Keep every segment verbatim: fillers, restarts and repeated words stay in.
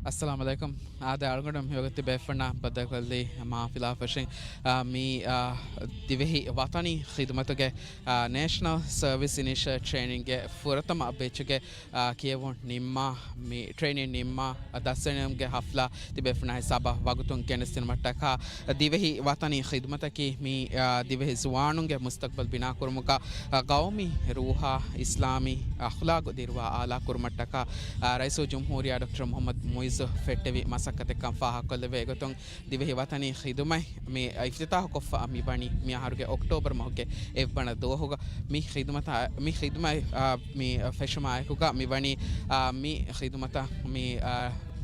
އައްސަލާމު ޢަލައިކުމް. އާދެ، އަޅުގަނޑު މިވަގުތު ބޭފުޅުންނާ ބައްދަލުކޮށްލީ މާ ފިލާފަށިން، އާ، މި، އާ، ދިވެހި ވަތަނީ ޚިދުމަތުގެ، އާ، ނޭޝަނަލް ސަރވިސް އިނިޝަލް ޓްރޭނިންގެ ފުރަތަމަ ބެޗުގެ، އާ، ކިޔެވުން ނިންމާ، މި ޓްރޭނިން ނިންމާ، އާ، ދަސްވެނީގެ ހަފްލާ ތިބޭފުޅުންނާ ހިސާބަށް ވަގުތުން ގެނެސްދިނުމަށްޓަކާ، ދިވެހި ވަތަނީ ޚިދުމަތަކީ މި، އާ، ދިވެހި ޒުވާނުންގެ މުސްތަޤްބަލް ބިނާކުރުމުގަ، އާ، ގައުމީ ރޫހާ، އިސްލާމީ އަޚްލާގު ދިރުވާ އާލާކުރުމަށްޓަކާ، އާ، ރައީސުލްޖުމްހޫރިއްޔާ ޑޮކްޓަރ މުޙައްމަދު މުޢިއްޒު ފެއްޓެވި މަސައްކަތެއްކަން ފާހަގަކޮށްލެވޭ. އެގޮތުން ދިވެހި ވަތަނީ ޚިދުމަތް މި އިފްތިތާޙުކޮށްފަ މިވަނީ މިއަހަރުގެ އޮކްޓޯބަރު މަހުގެ އެއްވަނަ ދުވަހުގަ. މި ޚިދުމަތާ، މި ޚިދުމަތް، އާ، މި ފެށުމާއެކުގަ މިވަނީ، އާ، މި ޚިދުމަތަށް މި، އާ،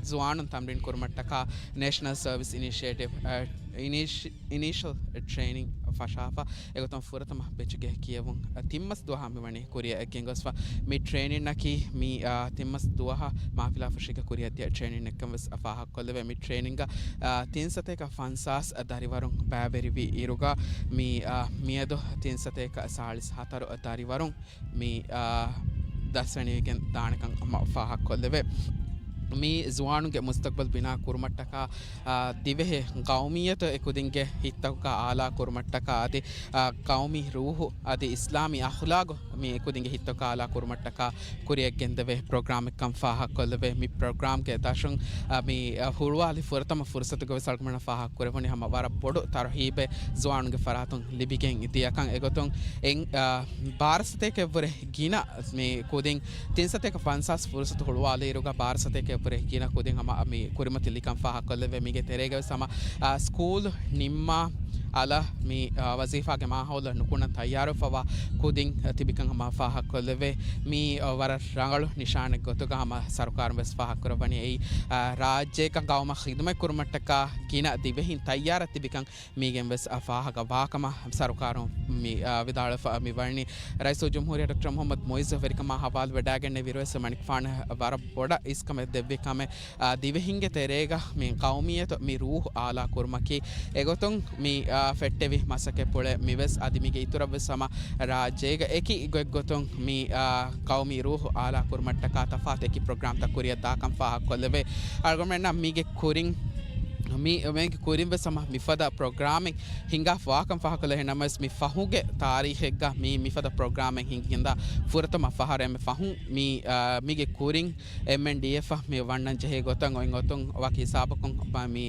ޒުވާނުން ތަމްރީން ކުރުމަށްޓަކާ ނޭޝަނަލް ސަރވިސް އިނިޝިއޭޓިވް، އާ، އިނިޝް-، އިނިޝަލް ޓްރޭނިން ފަށާފަ. އެގޮތުން ފުރަތަމަ ބެޗުގެ ކިޔެވުން، އާ، ތިން މަސް ދުވަހަށް މިވަނީ ކުރިއަށް ގެންގޮސްފަ. މި ޓްރޭނިންއަކީ މި، އާ، ތިން މަސް ދުވަހަށް މާފިލާފަށީގަ ކުރިއަށްދިޔަ ޓްރޭނިންއެއްކަން ވެސް ފާހަގަކޮށްލެވޭ. މި ޓްރޭނިންގަ، އާ، ތިން ސަތޭކަ ފަންސާސް ދަރިވަރުން ބައިވެރިވި އިރުގަ، މި، އާ، މިއަދު ތިން ސަތޭކަ ސާޅީސް ހަތަރު ދަރިވަރުން މި، އާ، ދަސްވެނިވެގެން ދާނެކަން ހަމަ ފާހަގަކޮށްލެވޭ. މި ޒުވާނުންގެ މުސްތަޤްބަލް ބިނާ ކުރުމަށްޓަކާ، އާ، ދިވެހި ޤައުމިއްޔަތު އެކުދިންގެ ހިތްތަކުގަ އާލާ ކުރުމަށްޓަކާ އަދި، އާ، ޤައުމީ ރޫޙު އަދި އިސްލާމީ އަޚްލާގު މި އެކުދިންގެ ހިތްތަކުގަ އާލާ ކުރުމަށްޓަކާ ކުރިއަށް ގެންދެވޭ ޕްރޮގްރާމެއްކަން ފާހަގަކޮށްލެވޭ. މި ޕްރޮގްރާމްގެ ދަށުން، އާ، މި، އާ، ހުޅުވާލި ފުރަތަމަ ފުރުސަތުގަ ވެސް އަޅުގަނޑުމެންނަށް ފާހަގަކުރެވުނީ ހަމަ ވަރަށް ބޮޑު ތަރުހީބެއް ޒުވާނުންގެ ފަރާތުން ލިބިގެން ދިޔަކަން. އެގޮތުން އެން-، އާ، ބާރަ ސަތޭކައަށްވުރެ ގިނަ މި ކުދިން ތިން ސަތޭކަ ފަންސާސް ފުރުސަތު ހުޅުވާލިއިރުގަ ބާރަ ސަތޭކައަށްވުރެ ގިނަ ކުދިން ހަމަ މި ކުރިމަތިލިކަން ފާހަގަކޮށްލެވޭ. މީގެ ތެރޭގަ ވެސް ހަމަ، އާ، ސްކޫލް ނިންމާ އަލަށް މި، އާ، ވަޒީފާގެ މާހައުލަށް ނުކުންނަން ތައްޔާރުވެފަވާ ކުދިން ތިބިކަން ހަމަ ފާހަގަކޮށްލެވޭ. މީ، އާ، ވަރަށް ރަނގަޅު ނިޝާނެއް ގޮތުގަ ހަމަ ސަރުކާރުން ވެސް ފާހަގަކުރައްވަނީ. އެއީ، އާ، ރާއްޖޭގަ ގައުމަށް ޚިދުމަތް ކުރުމަށްޓަކާ ގިނަ ދިވެހިން ތައްޔާރަށް ތިބިކަން މީގެން ވެސް އަ، ފާހަގަ ވާކަމަށް ސަރުކާރުން މި، އަ، ވިދާޅުވެފަ މި ވަނީ. ރައީސުލްޖުމްހޫރިއްޔާ ޑޮކްޓަރ މުޙައްމަދު މުޢިއްޒު ވެރިކަމާ ހަވާލު ވެޑާގެންނެވިއިރު ވެސް މަނިކުފާނަށް ވަރަށް ބޮޑަށް އިސްކަމެއް ދެއްވި ކަމެއް، އަ، ދިވެހިންގެ ތެރޭގަ މި ޤައުމިއްޔަތު މި ރޫޙު އާލާ ކުރުމަކީ އެގޮތުން މި، އަ، ފެއްޓެވި މަސައްކަތްޕުޅެއް މިވެސް. އަދި މީގެ އިތުރަށް ވެސް ހަމަ ރާއްޖޭގަ އެކި ގޮތްގޮތުން މި، އަ، ޤައުމީ ރޫޙު އާލާ ކުރުމަށްޓަކާ ތަފާތު އެކި ޕްރޮގްރާމްތައް ކުރިއަށް ދާކަން ފާހަގަކޮށްލެވޭ. އަޅުގަނޑުމެންނަށް މީގެ ކުރިން މި، މީގެ ކުރިން ވެސް ހަމަ މިފަދަ ޕްރޮގްރާމެއް ހިނގާފަ ވާކަން ފާހަގަކޮށްލަ. އެހެންނަމަވެސް މި ފަހުގެ ތާރީޚެއްގަ މި، މިފަދަ ޕްރޮގްރާމެއް ހިނގިގެންދާ ފުރަތަމަ ފަހަރު އެންމެ ފަހުން މި، އާ، މީގެ ކުރިން އެމްއެންޑީއެފް މި ވަންނަން ޖެހޭ ގޮތަށް އޮތް ގޮތުން ވަކި ހިސާބަކުން މި،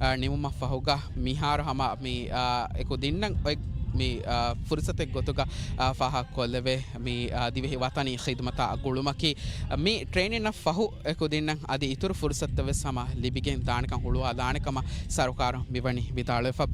އާ، ނިމުމަށް ފަހުގަ މިހާރު ހަމަ މި، އާ، އެކުދިންނަށް އޮތް މި، އާ، ފުރުސަތެއް ގޮތުގަ، އާ، ފާހަގަކޮށްލެވޭ. މި، އާ، ދިވެހި ވަތަނީ ޚިދުމަތާ ގުޅުމަކީ މި ޓްރޭނިންއަށް ފަހު އެކުދިންނަށް އަދި އިތުރު ފުރުސަތުތައް ވެސް ހަމަ ލިބިގެން ދާނެކަން ހުޅުވާލާނެ ކަމަށް ސަރުކާރުން މިވަނީ ވިދާޅުވެފަ.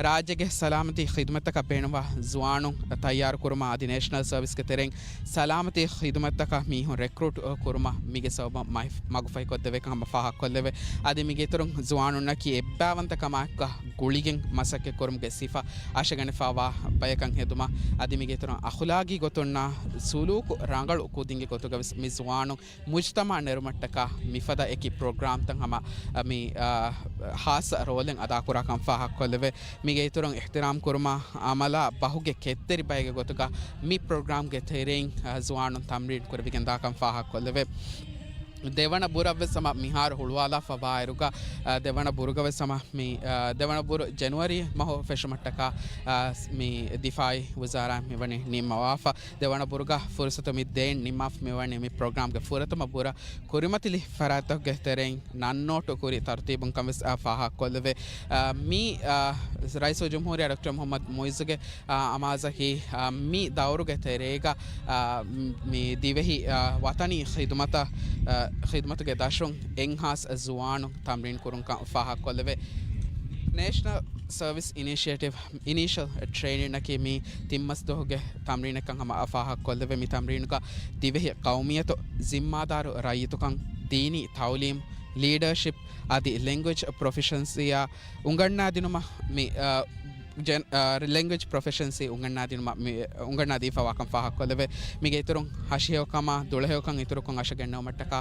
ރާއްޖޭގެ ސަލާމަތީ ޚިދުމަތްތަކަށް ބޭނުންވާ ޒުވާނުން ތައްޔާރުކުރުމާ އަދި ނޭޝަނަލް ސަރވިސްގެ ތެރެއިން ސަލާމަތީ ޚިދުމަތްތަކަށް މީހުން ރެކްރޫޓް ކުރުމަށް މީގެ ސަބަބުން މައި-، މަގުފަހިކޮށްދެވޭކަން ހަމަ ފާހަގަކޮށްލެވޭ. އަދި މީގެ އިތުރުން ޒުވާނުންނަކީ އެއްބައިވަންތަކަމާއެކު ގުޅިގެން މަސައްކަތްކުރުމުގެ ސިފަ އަށެއް ގަނެފަވާ ބަޔަކަށް ހެދުމަށް، އަދި މީގެ އިތުރުން އަޚުލާގީ ގޮތުންނާ ސުލޫކު ރަނގަޅު ކުދިންގެ ގޮތުގަ ވެސް މި ޒުވާނުން މުޖުތަމަޢަށް ނެރުމަށްޓަކާ މިފަދަ އެކި ޕްރޮގްރާމްތައް ހަމަ މި، އާ، ހާއްސަ ރޯލެއް އަދާކުރާކަން ފާހަގަކޮށްލެވޭ. މީގެ އިތުރުން އިޙްތިރާމް ކުރުމާ އަމަލާ ބަހުގެ ކެތްތެރި ބައެއްގެ ގޮތުގަ މި ޕްރޮގްރާމްގެ ތެރެއިން، އާ، ޒުވާނުން ތަމްރީން ކުރެވިގެން ދާކަން ފާހަގަކޮށްލެވޭ. ދެވަނަ ބުރަށް ވެސް ހަމަ މިހާރު ހުޅުވާލާފަ ވާއިރުގަ، އާ، ދެވަނަ ބުރުގަ ވެސް ހަމަ މި، އާ، ދެވަނަ ބުރު ޖެނުއަރީ މަހު ފެށުމަށްޓަކާ، އާ، މި ދިފާއީ ވުޒާރާއިން މިވަނީ ނިންމަވާފަ. ދެވަނަ ބުރުގަ ފުރުސަތު މި ދޭން ނިންމާފަ މިވަނީ މި ޕްރޮގްރާމްގެ ފުރަތަމަ ބުރަށް ކުރިމަތިލި ފަރާތްތަކުގެ ތެރެއިން ނަން ނޯޓު ކުރި ތަރުތީބުން ކަން ވެސް، އާ، ފާހަގަކޮށްލެވޭ. އާ، މި، އާ، ރައީސުލްޖުމްހޫރިއްޔާ ޑޮކްޓަރ މުޙައްމަދު މުޢިއްޒުގެ، އާ، އަމާޒަކީ، އާ، މި ދައުރުގެ ތެރޭގަ، އާ، މި ދިވެހި، އާ، ވަތަނީ ޚިދުމަތަށް، އާ، ޚިދުމަތުގެ ދަށުން އެންހާސް ޒުވާނުން ތަމްރީން ކުރުން ކަން ފާހަގަކޮށްލެވޭ. ނޭޝަނަލް ސަރވިސް އިނިޝިއޭޓިވް އިނީޝަލް ޓްރޭނިންއަކީ މީ ތިން މަސް ދުވަހުގެ ތަމްރީނެއްކަން ހަމަ ފާހަގަކޮށްލެވޭ. މި ތަމްރީނުގަ ދިވެހި ޤައުމިއްޔަތު، ޒިންމާދާރު ރައްޔިތުކަން، ދީނީ ތަޢުލީމް، ލީޑަރޝިޕް އަދި ލެންގުއޭޖް ޕްރޮފިޝަންސީއާ އުނގަންނާދިނުމަށް މި، އަ، ޖެން-، އަ، ލެންގުއޭޖް ޕްރޮފިޝަންސީ އުނގަންނާދިނުމަށް މި، އުނގަންނާދީފަވާކަން ފާހަގަކޮށްލެވޭ. މީގެ އިތުރުން ހަށިހެޔޮކަމާ ދުޅަހެޔޮކަން އިތުރުކޮށް އަށަށް ގެންނެވުމަށްޓަކާ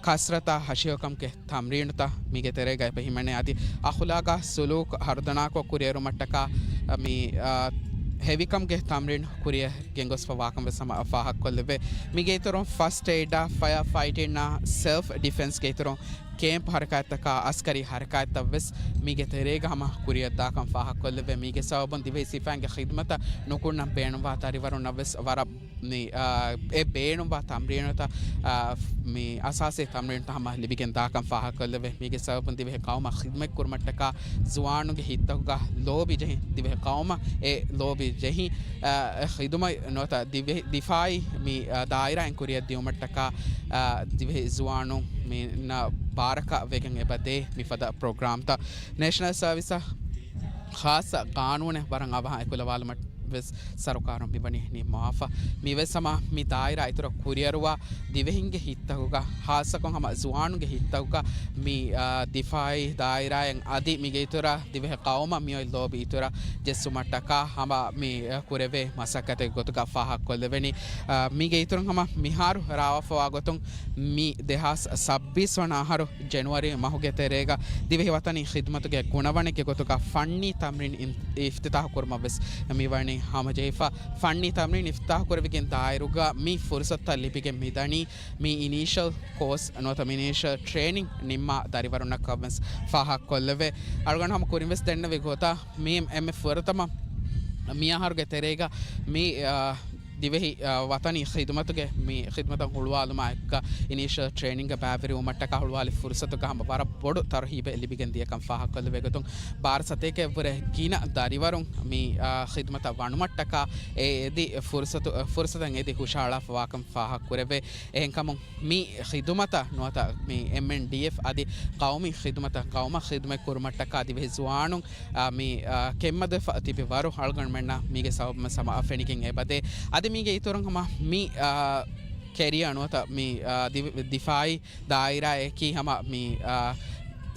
ކަސްރަތާ ހަށިހެޔޮކަމުގެ ތަމްރީނުތައް މީގެ ތެރޭގަ އެބަ ހިމެނޭ. އަދި އަޚުލާގާ ސުލޫކު ހަރުދަނާކޮށް ކުރިއެރުމަށްޓަކާ މި، އާ، ހެވިކަމުގެ ތަމްރީނު ކުރިއަށް ގެންގޮސްފަ ވާކަން ވެސް ހަމަ ފާހަގަކޮށްލެވޭ. މީގެ އިތުރުން ފަސްޓް އެއިޑާ، ފަޔަރ ފައިޓިންނާ ސެލްފް ޑިފެންސްގެ އިތުރުން ކޭމްޕް ހަރަކާތްތަކާ، އަސްކަރީ ހަރަކާތްތައް ވެސް މީގެ ތެރޭގަ ހަމަ ކުރިއަށް ދާކަން ފާހަގަކޮށްލެވޭ. މީގެ ސަބަބުން ދިވެހި ސިފައިންގެ ޚިދުމަތަށް ނުކުންނަން ބޭނުންވާ ދަރިވަރުންނަށް ވެސް ވަރަށް މި، އާ، އެ ބޭނުންވާ ތަމްރީނުތައް، އާ، މި އަސާސީ ތަމްރީނުތައް ހަމަ ލިބިގެން ދާކަން ފާހަގަކޮށްލެވޭ. މީގެ ސަބަބުން ދިވެހި ޤައުމަށް ޚިދުމަތް ކުރުމަށްޓަކާ ޒުވާނުންގެ ހިތްތަކުގަ ލޯބި ޖެހި، ދިވެހި ޤައުމަށް އެ ލޯބި ޖެހި، އާ، ޚިދުމަތް ނުވަތަ ދިވެހި ދިފާއީ މި، އާ، ދާއިރާއިން ކުރިއަށް ދިއުމަށްޓަކާ، އާ، ދިވެހި ޒުވާނުން މި ނަ ބާރަކަށް ވެގެން އެބަދޭ މިފަދަ ޕްރޮގްރާމްތައް. ނޭޝަނަލް ސަރވިސަށް ޚާއްޞަ ޤާނޫނެއް ވަރަށް އަވަހަށް އެކުލަވާލުމަށް ވެސް ސަރުކާރުން މިވަނީ ނިންމަވާފަ. މިވެސް ހަމަ މި ދާއިރާ އިތުރަށް ކުރިއަރުވާ ދިވެހިންގެ ހިތްތަކުގަ، ޚާއްޞަކޮށް ހަމަ ޒުވާނުންގެ ހިތްތަކުގަ މި، އާ، ދިފާއީ ދާއިރާއިން އަދި މީގެ އިތުރަށް ދިވެހި ޤައުމަށް މިއޮތް ލޯބި އިތުރަށް ޖެއްސުމަށްޓަކާ ހަމަ މި، އާ، ކުރެވޭ މަސައްކަތެއް ގޮތުގަ ފާހަގަކޮށްލެވެނީ. އާ، މީގެ އިތުރުން ހަމަ މިހާރު ރާވާފަވާ ގޮތުން މި ދެހާސް ސައްބީސް ވަނަ އަހަރު ޖެނުއަރީ މަހުގެ ތެރޭގަ ދިވެހި ވަތަނީ ޚިދުމަތުގެ ގުނަވަނެއްގެ ގޮތުގަ ފަންނީ ތަމްރީން އިން-، އިފްތިތާހު ކުރުމަށް ވެސް މިވަނީ ހަމަޖެހިފަ. ފަންނީ ތަމްރީން އިފްތިތާހު ކުރެވިގެން ދާއިރުގަ މި ފުރުސަތުތައް ލިބިގެން މިދަނީ މި އިނީޝަލް ކޯސް ނުވަތަ މި އިނީޝަލް ޓްރޭނިން ނިންމާ ދަރިވަރުންނަށް ކަން ވެސް ފާހަގަކޮށްލެވޭ. އަޅުގަނޑު ހަމަ ކުރިން ވެސް ދެންނެވި ގޮތަށް މި އެންމެ ފުރަތަމަ މި އަހަރުގެ ތެރޭގަ މި، އާ، ދިވެހި، އާ، ވަތަނީ ޚިދުމަތުގެ މި ޚިދުމަތަށް ހުޅުވާލުމާ އެކުގަ އިނީޝަލް ޓްރޭނިންގ ބައިވެރިވުމަށްޓަކާ ހުޅުވާލި ފުރުސަތުގަ ހަމަ ވަރަށް ބޮޑު ތަރުހީބެއް ލިބިގެން ދިޔަކަން ފާހަގަކޮށްލެވޭ ގޮތުން ބާރަ ސަތޭކައެއްވުރެ ގިނަ ދަރިވަރުން މި، އާ، ޚިދުމަތަށް ވަނުމަށްޓަކާ އެ އެދި ފުރުސަތު، ފުރުސަތަށް އެދި ހުށަހަޅާފަވާކަން ފާހަގަކުރެވޭ. އެހެންކަމުން މި ޚިދުމަތަށް ނުވަތަ މި އެމްއެންޑީއެފް އަދި ޤައުމީ ޚިދުމަތަށް، ޤައުމަށް ޚިދުމަތް ކުރުމަށްޓަކާ ދިވެހި ޒުވާނުން، އާ، މި، އާ، ކެތްމަދުވެފަ ތިބި ވަރު އަޅުގަނޑުމެންނަށް މީގެ ސަބަބުން ހަމަ ފެނިގެން އެބަދޭ. އަދި މީގެ އިތުރުން ހަމަ މި، އާ، ކެރިއާ ނުވަތަ މި، އާ، ދި-، ދިފާއީ ދާއިރާއަކީ ހަމަ މި، އާ،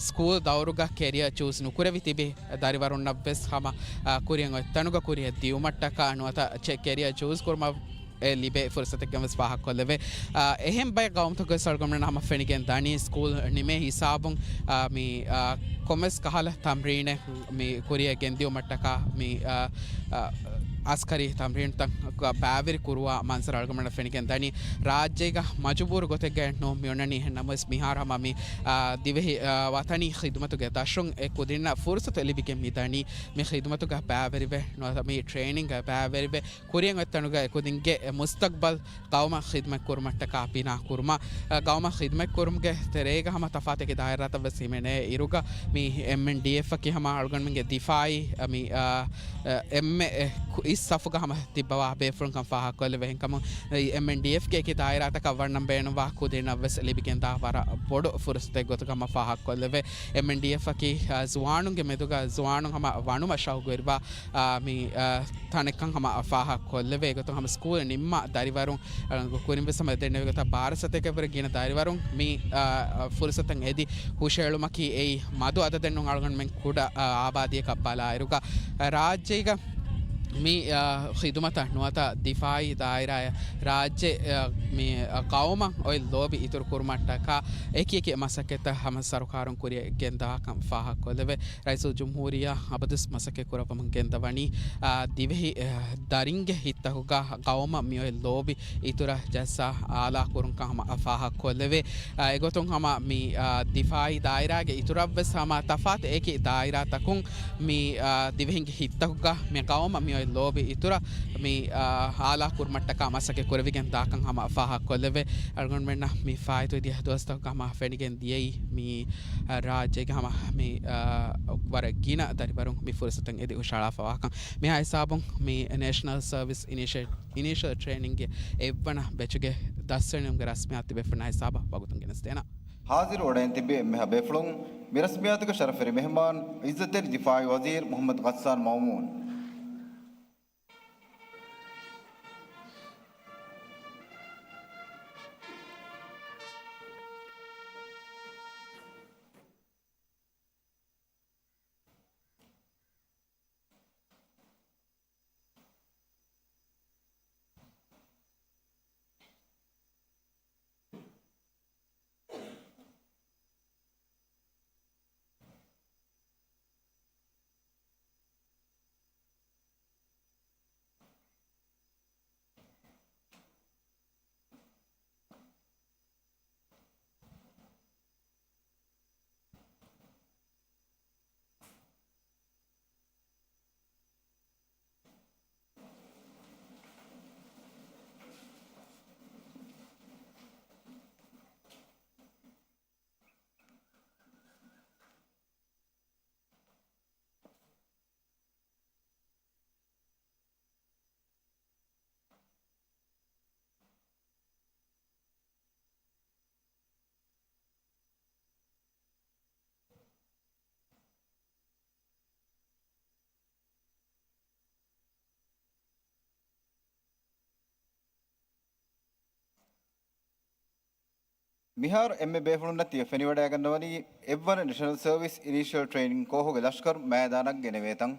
ސްކޫލް ދައުރުގަ ކެރިއާ ޗޫސް ނުކުރެވި ތިބި ދަރިވަރުންނަށްވެސް ހަމަ، އާ، ކުރިއަށް އޮތް ތަނުގަ ކުރިއަށް ދިއުމަށްޓަކާ ނުވަތަ ޗެ-، ކެރިއާ ޗޫސް ކުރުމަށް އެ ލިބޭ ފުރުސަތެއްގެން ވެސް ފާހަގަކޮށްލެވޭ. އާ، އެހެން ބައެއް ގައުމުތަކުގަ އަޅުގަނޑުމެން ހަމަ ފެނިގެން ދަނީ ސްކޫލް ނިމޭ ހިސާބުން، އާ، މި، އާ، ކޮންމެސް ކަހަލަ ތަމްރީނެއް މި ކުރިއަށް ގެންދިއުމަށްޓަކާ މި، އާ، އާ، އަސްކަރީ ތަމްރީނުތައް ބައިވެރި ކުރުވާ މަންޒަރު އަޅުގަނޑުމެން ފެނިގެން ދަނީ. ރާއްޖޭގަ މަޖުބޫރު ގޮތެއްގައެއް ނޫން މި އޮންނަނީ. އެހެން ނަމަވެސް މިހާރު ހަމަ މި، އާ، ދިވެހި، އާ، ވަތަނީ ޚިދުމަތުގެ ދަށުން އެ ކުދިންނަށް ފުރުސަތު ލިބިގެން މިދަނީ. މި ޚިދުމަތުގަ ބައިވެރިވެ ނުވަތަ މި ޓްރޭނިންގ ބައިވެރިވެ ކުރިއަށް އޮތް ތަނުގަ އެކުދިންގެ މުސްތަޤްބަލް ޤައުމަށް ޚިދުމަތް ކުރުމަށްޓަކާ ބިނާ ކުރުމަށް، އަ، ޤައުމަށް ޚިދުމަތް ކުރުމުގެ ތެރޭގަ ހަމަ ތަފާތު އެކި ދާއިރާތައް ވެސް ހިމެނޭ އިރުގަ މި އެމްއެންޑީއެފް އަކީ ހަމަ އަޅުގަނޑުމެންގެ ދިފާއީ، އަ، މި، އަ، އަ، އެންމެ އެ ކު-، އިސް ސަފުގަ ހަމަ ތިއްބަވާ ބޭފުޅުންކަން ފާހަގަކޮށްލެވޭ. އެހެންކަމުން އެމްއެންޑީއެފްގެ އެކި ދާއިރާތަކަށް ވަންނަން ބޭނުންވާ ކުދިންނަށް ވެސް ލިބިގެންދާ ވަރަށް ބޮޑު ފުރުސަތެއް ގޮތުގަ ހަމަ ފާހަގަކޮށްލެވޭ. އެމްއެންޑީއެފް އަކީ، އަ، ޒުވާނުންގެ މެދުގަ ޒުވާނުން ހަމަ ވަނުމަށް ޝައުގުވެރިވާ، އާ، މި، އާ، ތަނެއްކަން ހަމަ ފާހަގަކޮށްލެވޭ. އެގޮތުން ހަމަ ސްކޫލް ނިންމާ ދަރިވަރުން، އާ، ކުރިން ވެސް ހަމަ ދެންނެވި ގޮތަށް ބާރަ ސަތޭކައަށްވުރެ ގިނަ ދަރިވަރުން މި، އާ، ފުރުސަތަށް އެދި ހުށައެޅުމަކީ އެއީ މަދު އަދަދެއް ނޫން. އަޅުގަނޑުމެން ކުޑަ، އާ، އާބާދީއަކަށް ބަލާއިރުގަ، އާ، ރާއްޖޭގަ މި، އާ، ޚިދުމަތަށް ނުވަތަ ދިފާއީ ދާއިރާއަށް ރާއްޖެ، އާ، މި، އާ، ޤައުމަށް އޮތް ލޯބި އިތުރު ކުރުމަށްޓަކާ އެކި އެކި މަސައްކަތްތައް ހަމަ ސަރުކާރުން ކުރިއަށް ގެންދާކަން ފާހަގަކޮށްލެވޭ. ރައީސުލްޖުމްހޫރިއްޔާ އަބަދުވެސް މަސައްކަތް ކުރައްވަމުން ގެންދަވަނީ، އާ، ދިވެހި، އެ، ދަރިންގެ ހިތްތަކުގަ ޤައުމަށް މިއޮތް ލޯބި އިތުރަށް ޖައްސާ އާލާ ކުރުންކަން ހަމަ ފާހަގަކޮށްލެވޭ. އާ، އެގޮތުން ހަމަ މި، އާ، ދިފާއީ ދާއިރާގެ އިތުރަށްވެސް ހަމަ ތަފާތު އެކި ދާއިރާތަކުން މި، އާ، ދިވެހިންގެ ހިތްތަކުގަ މި ޤައުމަށް މިއޮތް ލޯބި އިތުރަށް މި، އާ، އާލާ ކުރުމަށްޓަކާ މަސައްކަތް ކުރެވިގެން ދާކަން ހަމަ ފާހަގަކޮށްލެވޭ. އަޅުގަނޑުމެންނަށް މި ފާއިތުވި ދިހަ ދުވަސްތަކުގަ ހަމަ ފެނިގެން ދިޔައީ މި، އާ، ރާއްޖޭގެ ހަމަ މި، އާ، ވަރަށް ގިނަ ދަރިވަރުން މި ފުރުސަތަށް އެދި ހުށަހަޅާފަވާކަން. މިހާ ހިސާބުން މި ނޭޝަނަލް ސަރވިސް އިނީޝިއޭ-، އިނީޝަލް ޓްރޭނިންގގެ އެއްވަނަ ބެޗުގެ ދަސްވެރިންގެ ރަސްމިއްޔާތު ތިބޭފުޅުންނާ ހިސާބަށް ވަގުތުން ގެނެސްދޭނަން. ހާޒިރު އުޅެން ތިބި އެންމެހާ ބޭފުޅުން، މި ރަސްމިއްޔާތުގެ ޝަރަފުވެރި މެހެމާން، އިއްޒަތްތެރި ދިފާއީ ވަޒީރު މުޙައްމަދު ޣައްސާން މައުމޫން. މިހާރު އެންމެ ބޭފުޅުންނަށް ތިޔަ ފެނިވަޑައިގަންނަވަނީ އެއްވަނަ ނެޝަނަލް ސަރވިސް އިނީޝިއަލް ޓްރެއިނިން ކޯހުގެ ލަޝްކަރު މައިދާނަށް ގެނެވޭތަން.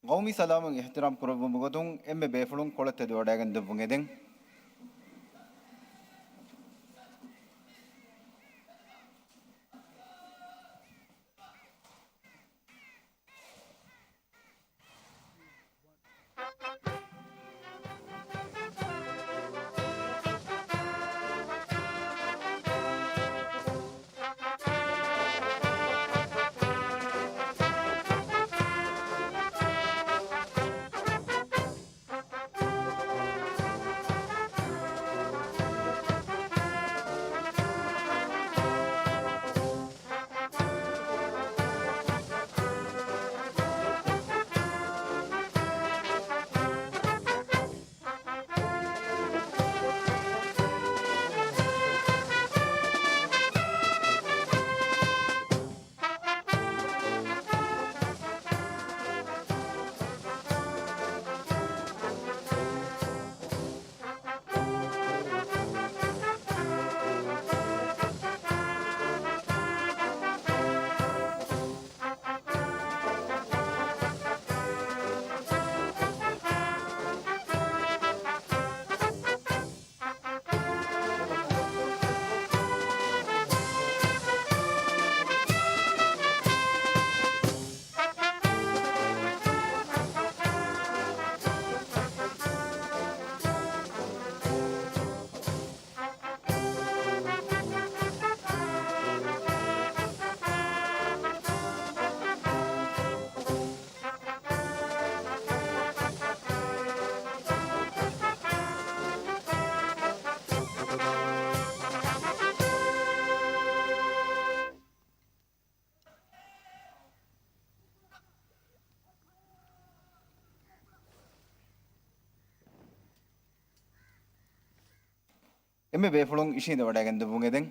ގައުމީ ސަލާމަތް އިޙްތިރާމް ކުރެއްވުމުގެ ގޮތުން އެންމެ ބޭފުޅުން ކޮޅަށް ތެދުވަޑައިގެން ދެއްވުން އެދެން. އެންމެ ބޭފުޅުން އިށީނދެ ވަޑައިގެން ދެއްވުން އެދެން.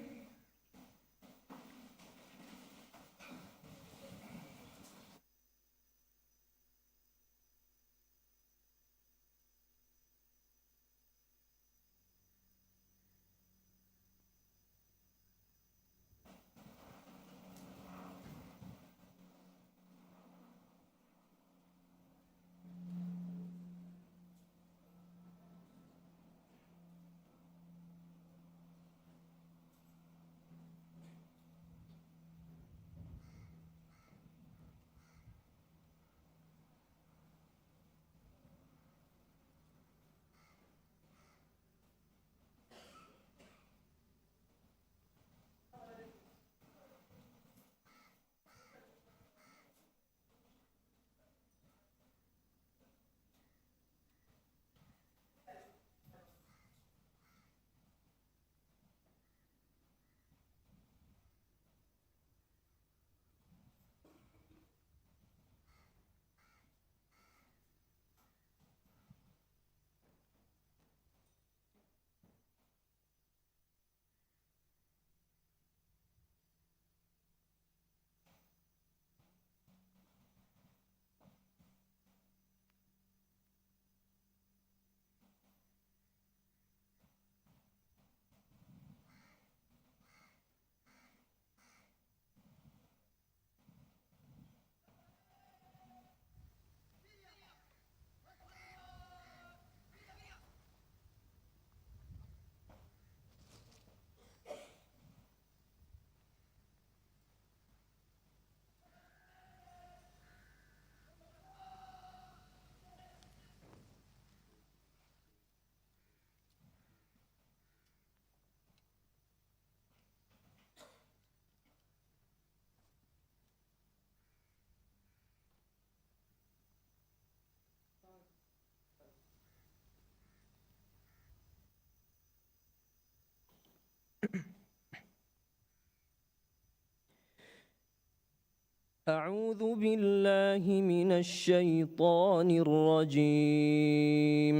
أعوذ بالله من الشيطان الرجيم.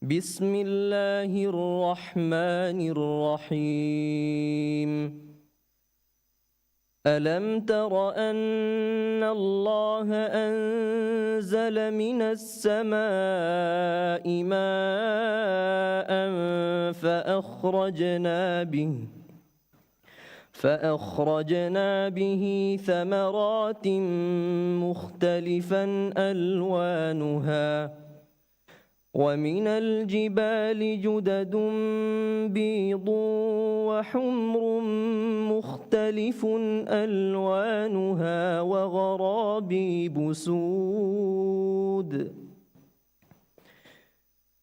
بسم الله الرحمن الرحيم. ألم تر أن الله أنزل من السماء ماء فأخرجنا به فأخرجنا به ثمرات مختلفا ألوانها ومن الجبال جدد بيض وحمر مختلف ألوانها وغرابيب سود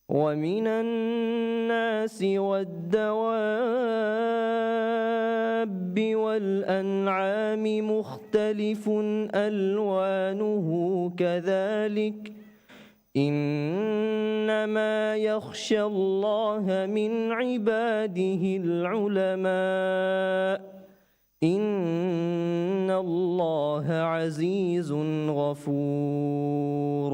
ومن الناس والدواب والأنعام مختلف ألوانه كذلك إنما يخشى الله من عباده العلماء إن الله عزيز غفور.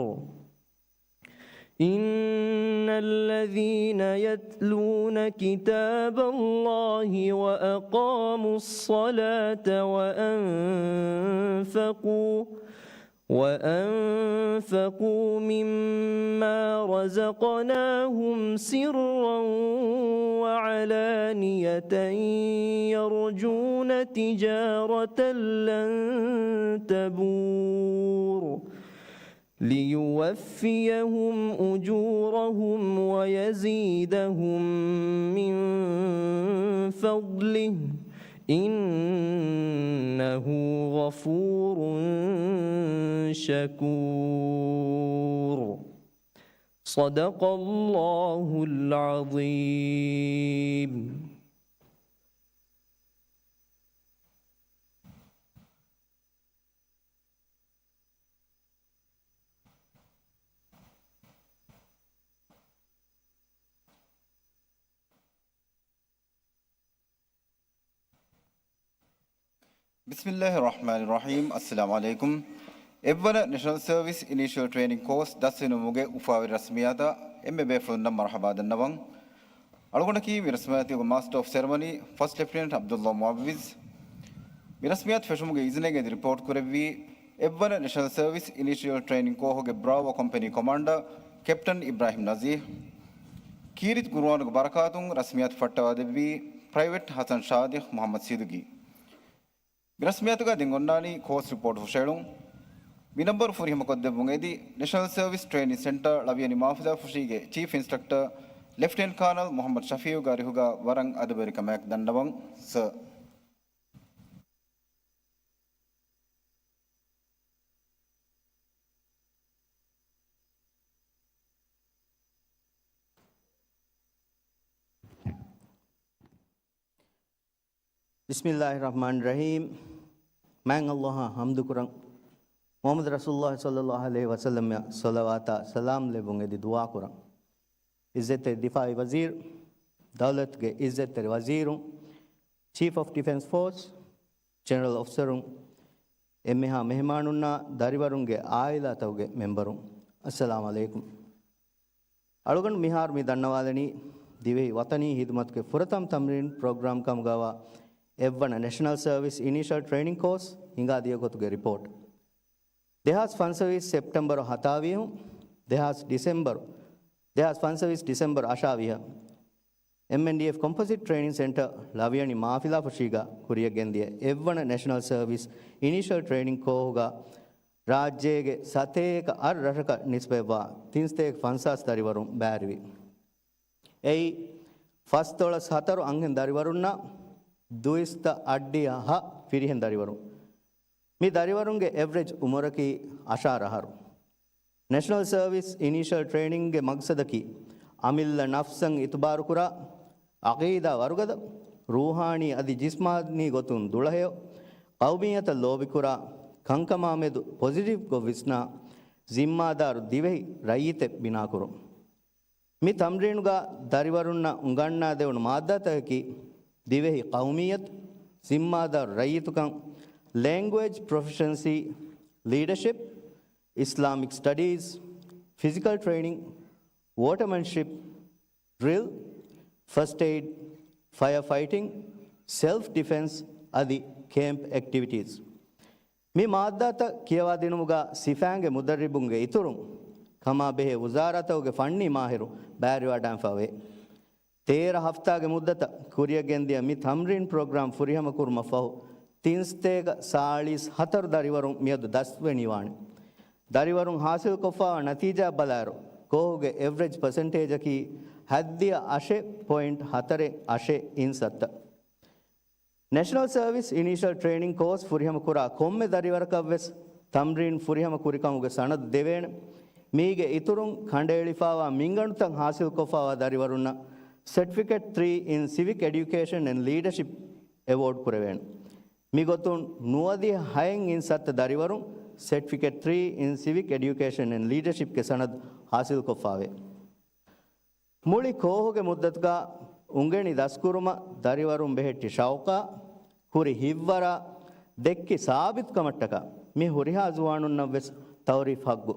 إن الذين يتلون كتاب الله وأقاموا الصلاة وأنفقوا وأنفقوا مما رزقناهم سرا وعلانية يرجون تجارة لن تبور ليوفيهم أجورهم ويزيدهم من فضله إنه غفور شكور. صدق الله العظيم. بسم الله الرحمن الرحيم. السلام عليكم. އެއްވަނަ ނެޝަނަލް ސަރވިސް އިނީޝަލް ޓްރެއިނިން ކޯސް ދަސްވެ ނިމުމުގެ އުފާވެރި ރަސްމިއްޔާތަށް އެންމެ ބޭފުޅުންނަށް މަރުޙަބާ ދަންނަވަން. އަޅުގަނޑަކީ މި ރަސްމިއްޔާތުގެ މާސްޓަރ އޮފް ސެރެމަނީ ފަސްޓް ލެފްޓިނެންޓް ޢަބްދުﷲ މުޢައްވިޒް. މި ރަސްމިއްޔާތު ފެށުމުގެ އިޒުނެއްގެ ރިޕޯޓް ކުރެއްވީ އެއްވަނަ ނެޝަނަލް ސަރވިސް އިނީޝިއަލް ޓްރެއިނިން ކޯހުގެ ބްރާވޯ ކޮމްޕެނީ ކޮމާންޑަރ ކެޕްޓަން އިބްރާހިމް ނަޒީހް. ކީރިތި ޤުރުއާނުގެ ބަރަކާތުން ރަސްމިއްޔާތު ފައްޓަވާދެއްވީ ޕްރައިވެޓް ޙަސަން ޝާދިޤް މުޙައްމަދު ސިދުގީ. މި ރަސްމިއްޔާތުގަ ދެން އޮންނާނީ ކޯސް ރިޕޯޓް ހުށައެޅުން. މި ނަންބަރު ފުރިހަމަކޮށްދެއްވުން އެދި ނެޝަނަލް ސަރވިސް ޓްރެއިނިން ސެންޓަރ ޅަވިޔަނި މާފިލާފުށީގެ ޗީފް އިންސްޓްރަކްޓަރ ލެފްޓިނެންޓް ކާނަލް މުޙައްމަދު ޝަފީޢުގެ އަރިހުގަ ވަރަށް އަދަބުވެރިކަމާއެކު ދަންނަވަން، ސަރ. ބިސްމިއްލާހި ރަޙްމާނި ރަޙީމް. މާތް ﷲ އަށް ޙަމްދު ކުރަން، މުޙައްމަދު ރަސޫލުﷲ ޞައްލަﷲ ޢަލައިހި ވަސައްލަމަށް ޞަލަވާތާ ސަލާމް ލެއްވުން އެދި ދުޢާ ކުރަން. ޢިއްޒަތްތެރި ދިފާޢީ ވަޒީރު، ދައުލަތުގެ ޢިއްޒަތްތެރި ވަޒީރުން، ޗީފް އޮފް ޑިފެންސް ފޯސް، ޖެނެރަލް އޮފިސަރުން، އެންމެހާ މެހެމާނުންނާ ދަރިވަރުންގެ ޢާއިލާތަކުގެ މެމްބަރުން، އައްސަލާމު ޢަލައިކުމް. އަޅުގަނޑު މިހާރު މި ދަންނަވާލަނީ ދިވެހި ވަޠަނީ ޚިދުމަތުގެ ފުރަތަމަ ތަމްރީން ޕްރޮގްރާމް ކަމުގައިވާ އެއްވަނަ ނެޝަނަލް ސަރވިސް އިނީޝަލް ޓްރެއިނިން ކޯސް ހިނގާ ދިޔަ ގޮތުގެ ރިޕޯޓް. ދެހާސް ފަންސަވީސް ސެޕްޓެމްބަރު ހަތާވީހުން، ދެހާސް ޑިސެމްބަރު، ދެހާސް ފަންސަވީސް ޑިސެމްބަރު އަށާވީހަށް އެމްއެންޑީއެފް ކޮމްޕޮޒިޓް ޓްރެއިނިން ސެންޓަރ ޅަވިޔަނި މާފިލާފުށީގަ ކުރިއަށް ގެންދިޔަ އެއްވަނަ ނެޝަނަލް ސަރވިސް އިނީޝަލް ޓްރެއިނިން ކޯހުގަ ރާއްޖޭގެ ސަތޭކަ އަށް ރަށަކަށް ނިސްބަތްވާ ތިންސަތޭކަ ފަންސާސް ދަރިވަރުން ބައިވެރިވި. އެއީ، ފަސްދޮޅަސް ހަތަރު އަންހެން ދަރިވަރުންނާ ދުއިސައްތަ އަށްޑިހަ ހަ ފިރިހެން ދަރިވަރުން. މި ދަރިވަރުންގެ އެވްރެޖް އުމުރަކީ އަށާރަ އަހަރު. ނެޝަނަލް ސަރވިސް އިނީޝަލް ޓްރެއިނިންގެ މަގްސަދަކީ، އަމިއްލަ ނަފްސަށް އިތުބާރުކުރާ، ޢަޤީދާ ވަރުގަދަ، ރޫޙާނީ އަދި ޖިސްމާނީ ގޮތުން ދުޅަހެޔޮ، ޤައުމިއްޔަތަށް ލޯބިކުރާ، ކަންކަމާމެދު ޕޮޒިޓިވްކޮށް ވިސްނާ، ޒިންމާދާރު ދިވެހި ރައްޔިތެއް ބިނާކުރުން. މި ތަމްރީނުގަ ދަރިވަރުންނަށް އުނގަންނާދެވުނު މާއްދާތަކަކީ، ދިވެހި ޤައުމިއްޔަތު، ޒިންމާދާރު ރައްޔިތުކަން، ލެންގުއޭޖް ޕްރޮފިޝަންސީ، ލީޑަޝިޕް، އިސްލާމިކް ސްޓަޑީޒް، ފިޒިކަލް ޓްރެއިނިން، ވޯޓަމެންޝިޕް، ޑްރިލް، ފަސްޓް އެއިޑް، ފަޔަރ ފައިޓިން، ސެލްފް ޑިފެންސް އަދި ކޭމްޕް އެކްޓިވިޓީސް. މި މާއްދާތައް ކިޔަވާދިނުމުގަ ސިފައިންގެ މުދައްރިބުންގެ އިތުރުން، ކަމާބެހޭ ވުޒާރާތަކުގެ ފަންނީ މާހިރު ބައިވެރިވަޑައިގަންނަވާފައިވޭ. ތޭރަ ހަފްތާގެ މުއްދަތަށް ކުރިއަށް ގެންދިޔަ މި ތަމްރީން ޕްރޮގްރާމް ފުރިހަމަކުރުމަށްފަހު، ތިންސަތޭކަ ސާޅީސް ހަތަރު ދަރިވަރުން މިއަދު ދަސްވެނީވާނެ. ދަރިވަރުން ހާސިލްކޮށްފައިވާ ނަތީޖާއަށް ބަލާއިރު، ކޯހުގެ އެވްރެޖް ޕަސެންޓޭޖަކީ ހަތްދިހަ އަށެއް ޕޮއިންޓް ހަތަރެއް އަށެއް އިން ސައްތަ. ނެޝަނަލް ސަރވިސް އިނީޝަލް ޓްރެއިނިން ކޯސް ފުރިހަމަކުރާ ކޮންމެ ދަރިވަރަކަށްވެސް ތަމްރީން ފުރިހަމަ ކުރިކަމުގެ ސަނަދު ދެވޭނެ. މީގެ އިތުރުން ކަނޑައެޅިފައިވާ މިންގަނޑުތައް ހާސިލްކޮށްފައިވާ ދަރިވަރުންނަށް ސެޓްފިކެޓް ތްރީ އިން ސިވިކް އެޑިއުކޭޝަން އެންޑް ލީޑަޝިޕް އެވޯޑް ކުރެވޭނެ. މިގޮތުން ނުވަދިހަ ހައެއް އިން ސައްތަ ދަރިވަރުން ސެޓްފިކެޓް ތްރީ އިން ސިވިކް އެޑިއުކޭޝަން އެންޑް ލީޑަޝިޕްގެ ސަނަދު ހާސިލްކޮށްފައިވޭ. މުޅި ކޯހުގެ މުއްދަތުގަ އުނގެނި ދަސްކުރުމަށް ދަރިވަރުން ބެހެއްޓި ޝައުޤާ، ހުރި ހިތްވަރާ، ދެއްކި ސާބިތުކަމަށްޓަކާ މި ހުރިހާ ޒުވާނުންނަށްވެސް ތައުރީފް ޙައްޤު.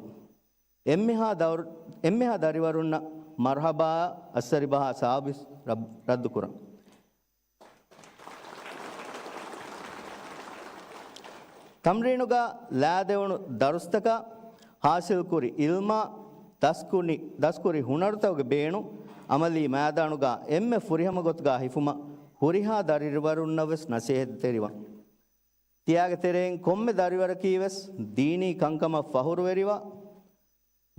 އެންމެހާ ދައުރު-، އެންމެހާ ދަރިވަރުންނަށް މަރުޙަބާއާ އައްސަރިބަހާ ސާބިސް ރައް-، ރައްދުކުރަން. ތަމްރީނުގަ ލާދެވުނު ދަރުސްތަކާ، ހާސިލްކުރި އިލްމާ، ދަސްކުނި-، ދަސްކުރި ހުނަރުތަކުގެ ބޭނުން، އަމަލީ މައިދާނުގަ އެންމެ ފުރިހަމަ ގޮތުގަ ހިފުމަށް ހުރިހާ ދަރިވަރުންނަށްވެސް ނަސޭހަތްތެރިވަން. ތިޔާގެ ތެރެއިން ކޮންމެ ދަރިވަރަކީވެސް ދީނީ ކަންކަމަށް ފަހުރުވެރިވާ،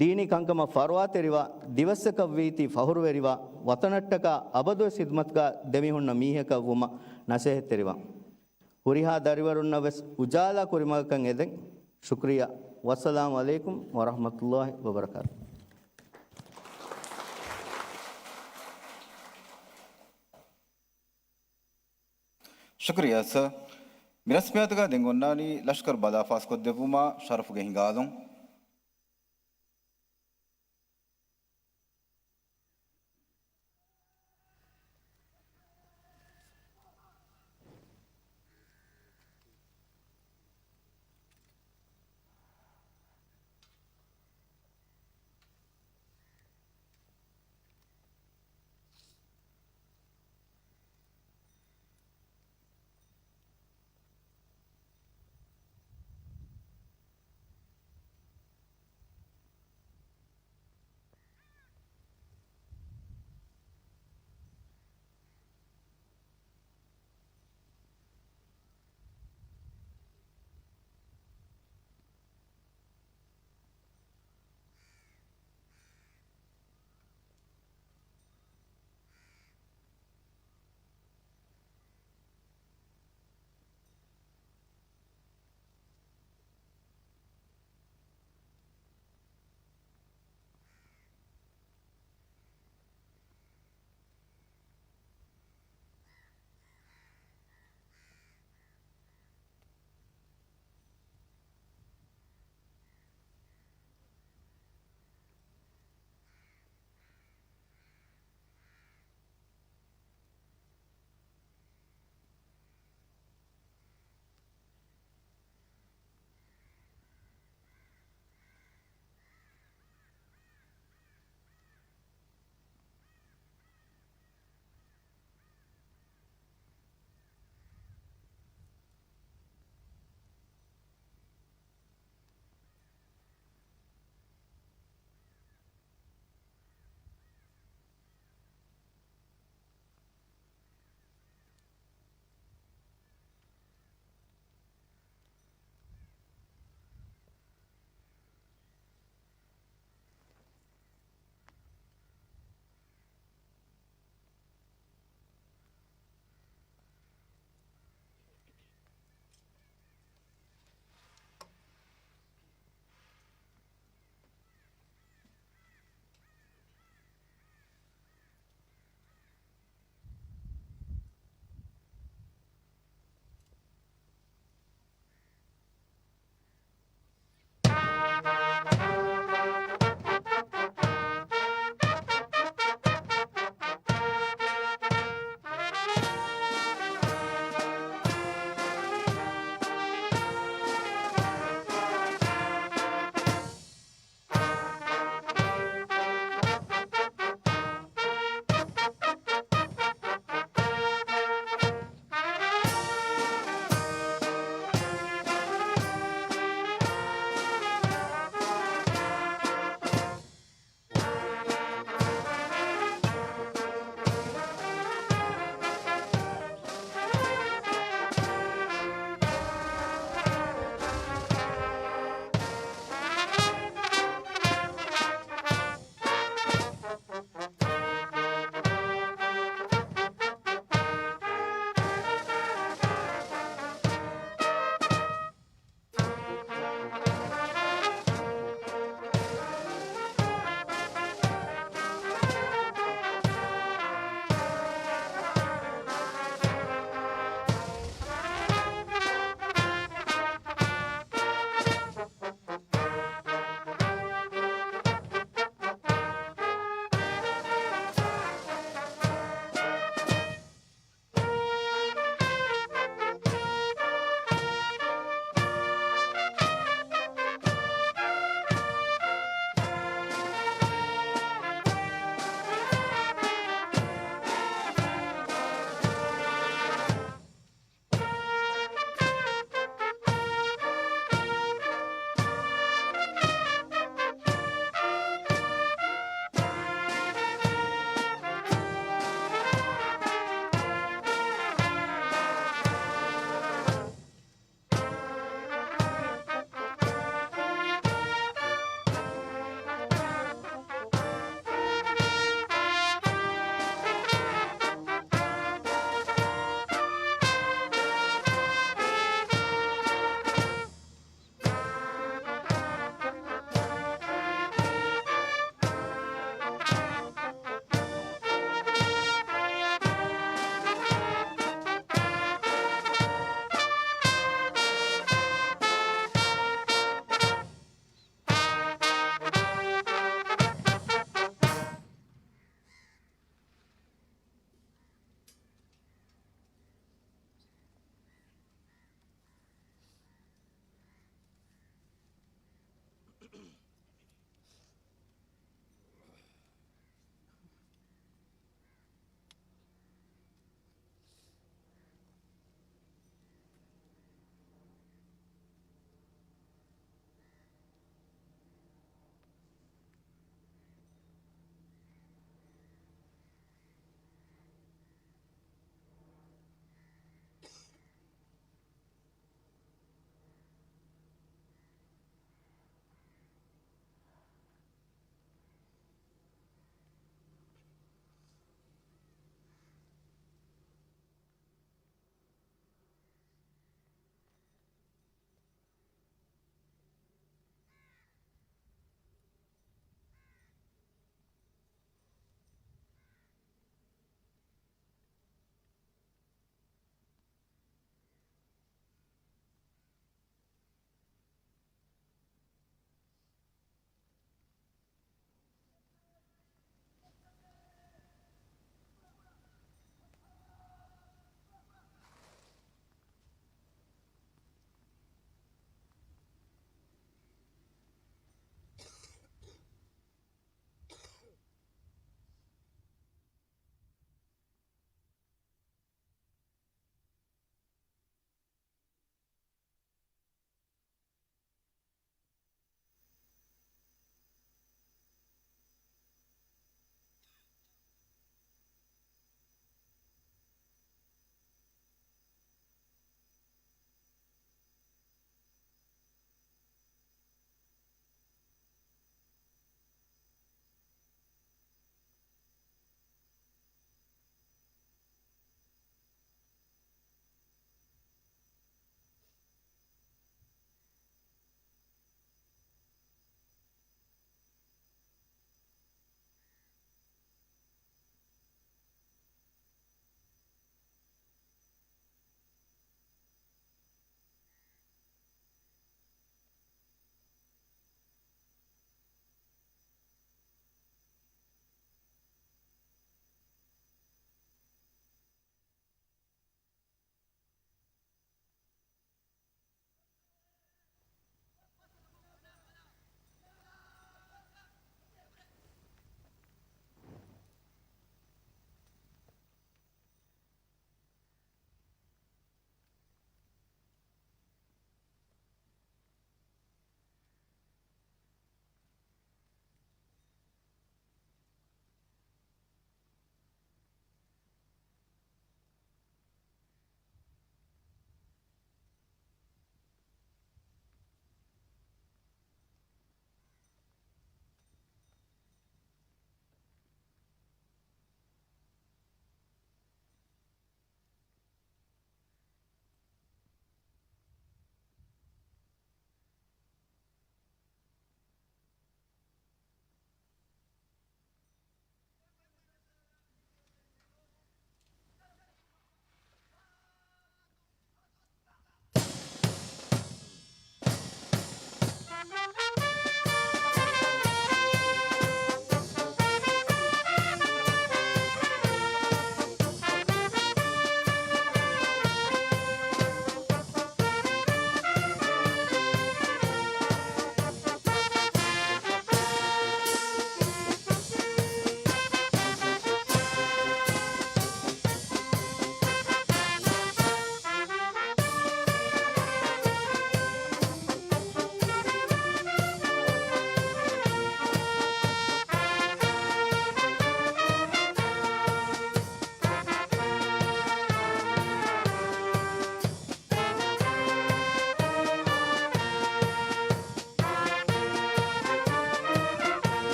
ދީނީ ކަންކަމަށް ފަރުވާތެރިވާ، ދިވެއްސަކަށްވީތީ ފަހުރުވެރިވާ، ވަތަނަށްޓަކާ އަބަދުވެސް ޚިދުމަތުގަ ދެމިހުންނަ މީހަކަށް ވުމަށް ނަސޭހަތްތެރިވާ. ހުރިހާ ދަރިވަރުންނަށްވެސް އުޖާލާ ކުރިމަގަކަށް އެދެން. ޝުކުރިއްޔާ. ވައްސަލާމު ޢަލައިކުމް ވަރަޙްމަތުﷲ ވަބަރަކާތު. ޝުކުރިއްޔާ ސަރ. މި ރަސްމިއްޔާތުގަ ދެން އޮންނާނީ ލަޝްކަރު ބަލާ ފާސްކޮށްދެއްވުމާ ޝަރަފުގެ ހިނގާލުން.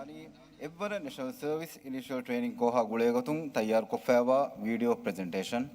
އެއްވަރަށް ނެޝަނަލް ސަރވިސް އިނިޝަލް ޓްރޭނިން ކޯހާ ގުޅޭގޮތުން ތައްޔާރުކޮށްފައިވާ ވީޑިއޯ ޕްރެޒެންޓޭޝަން.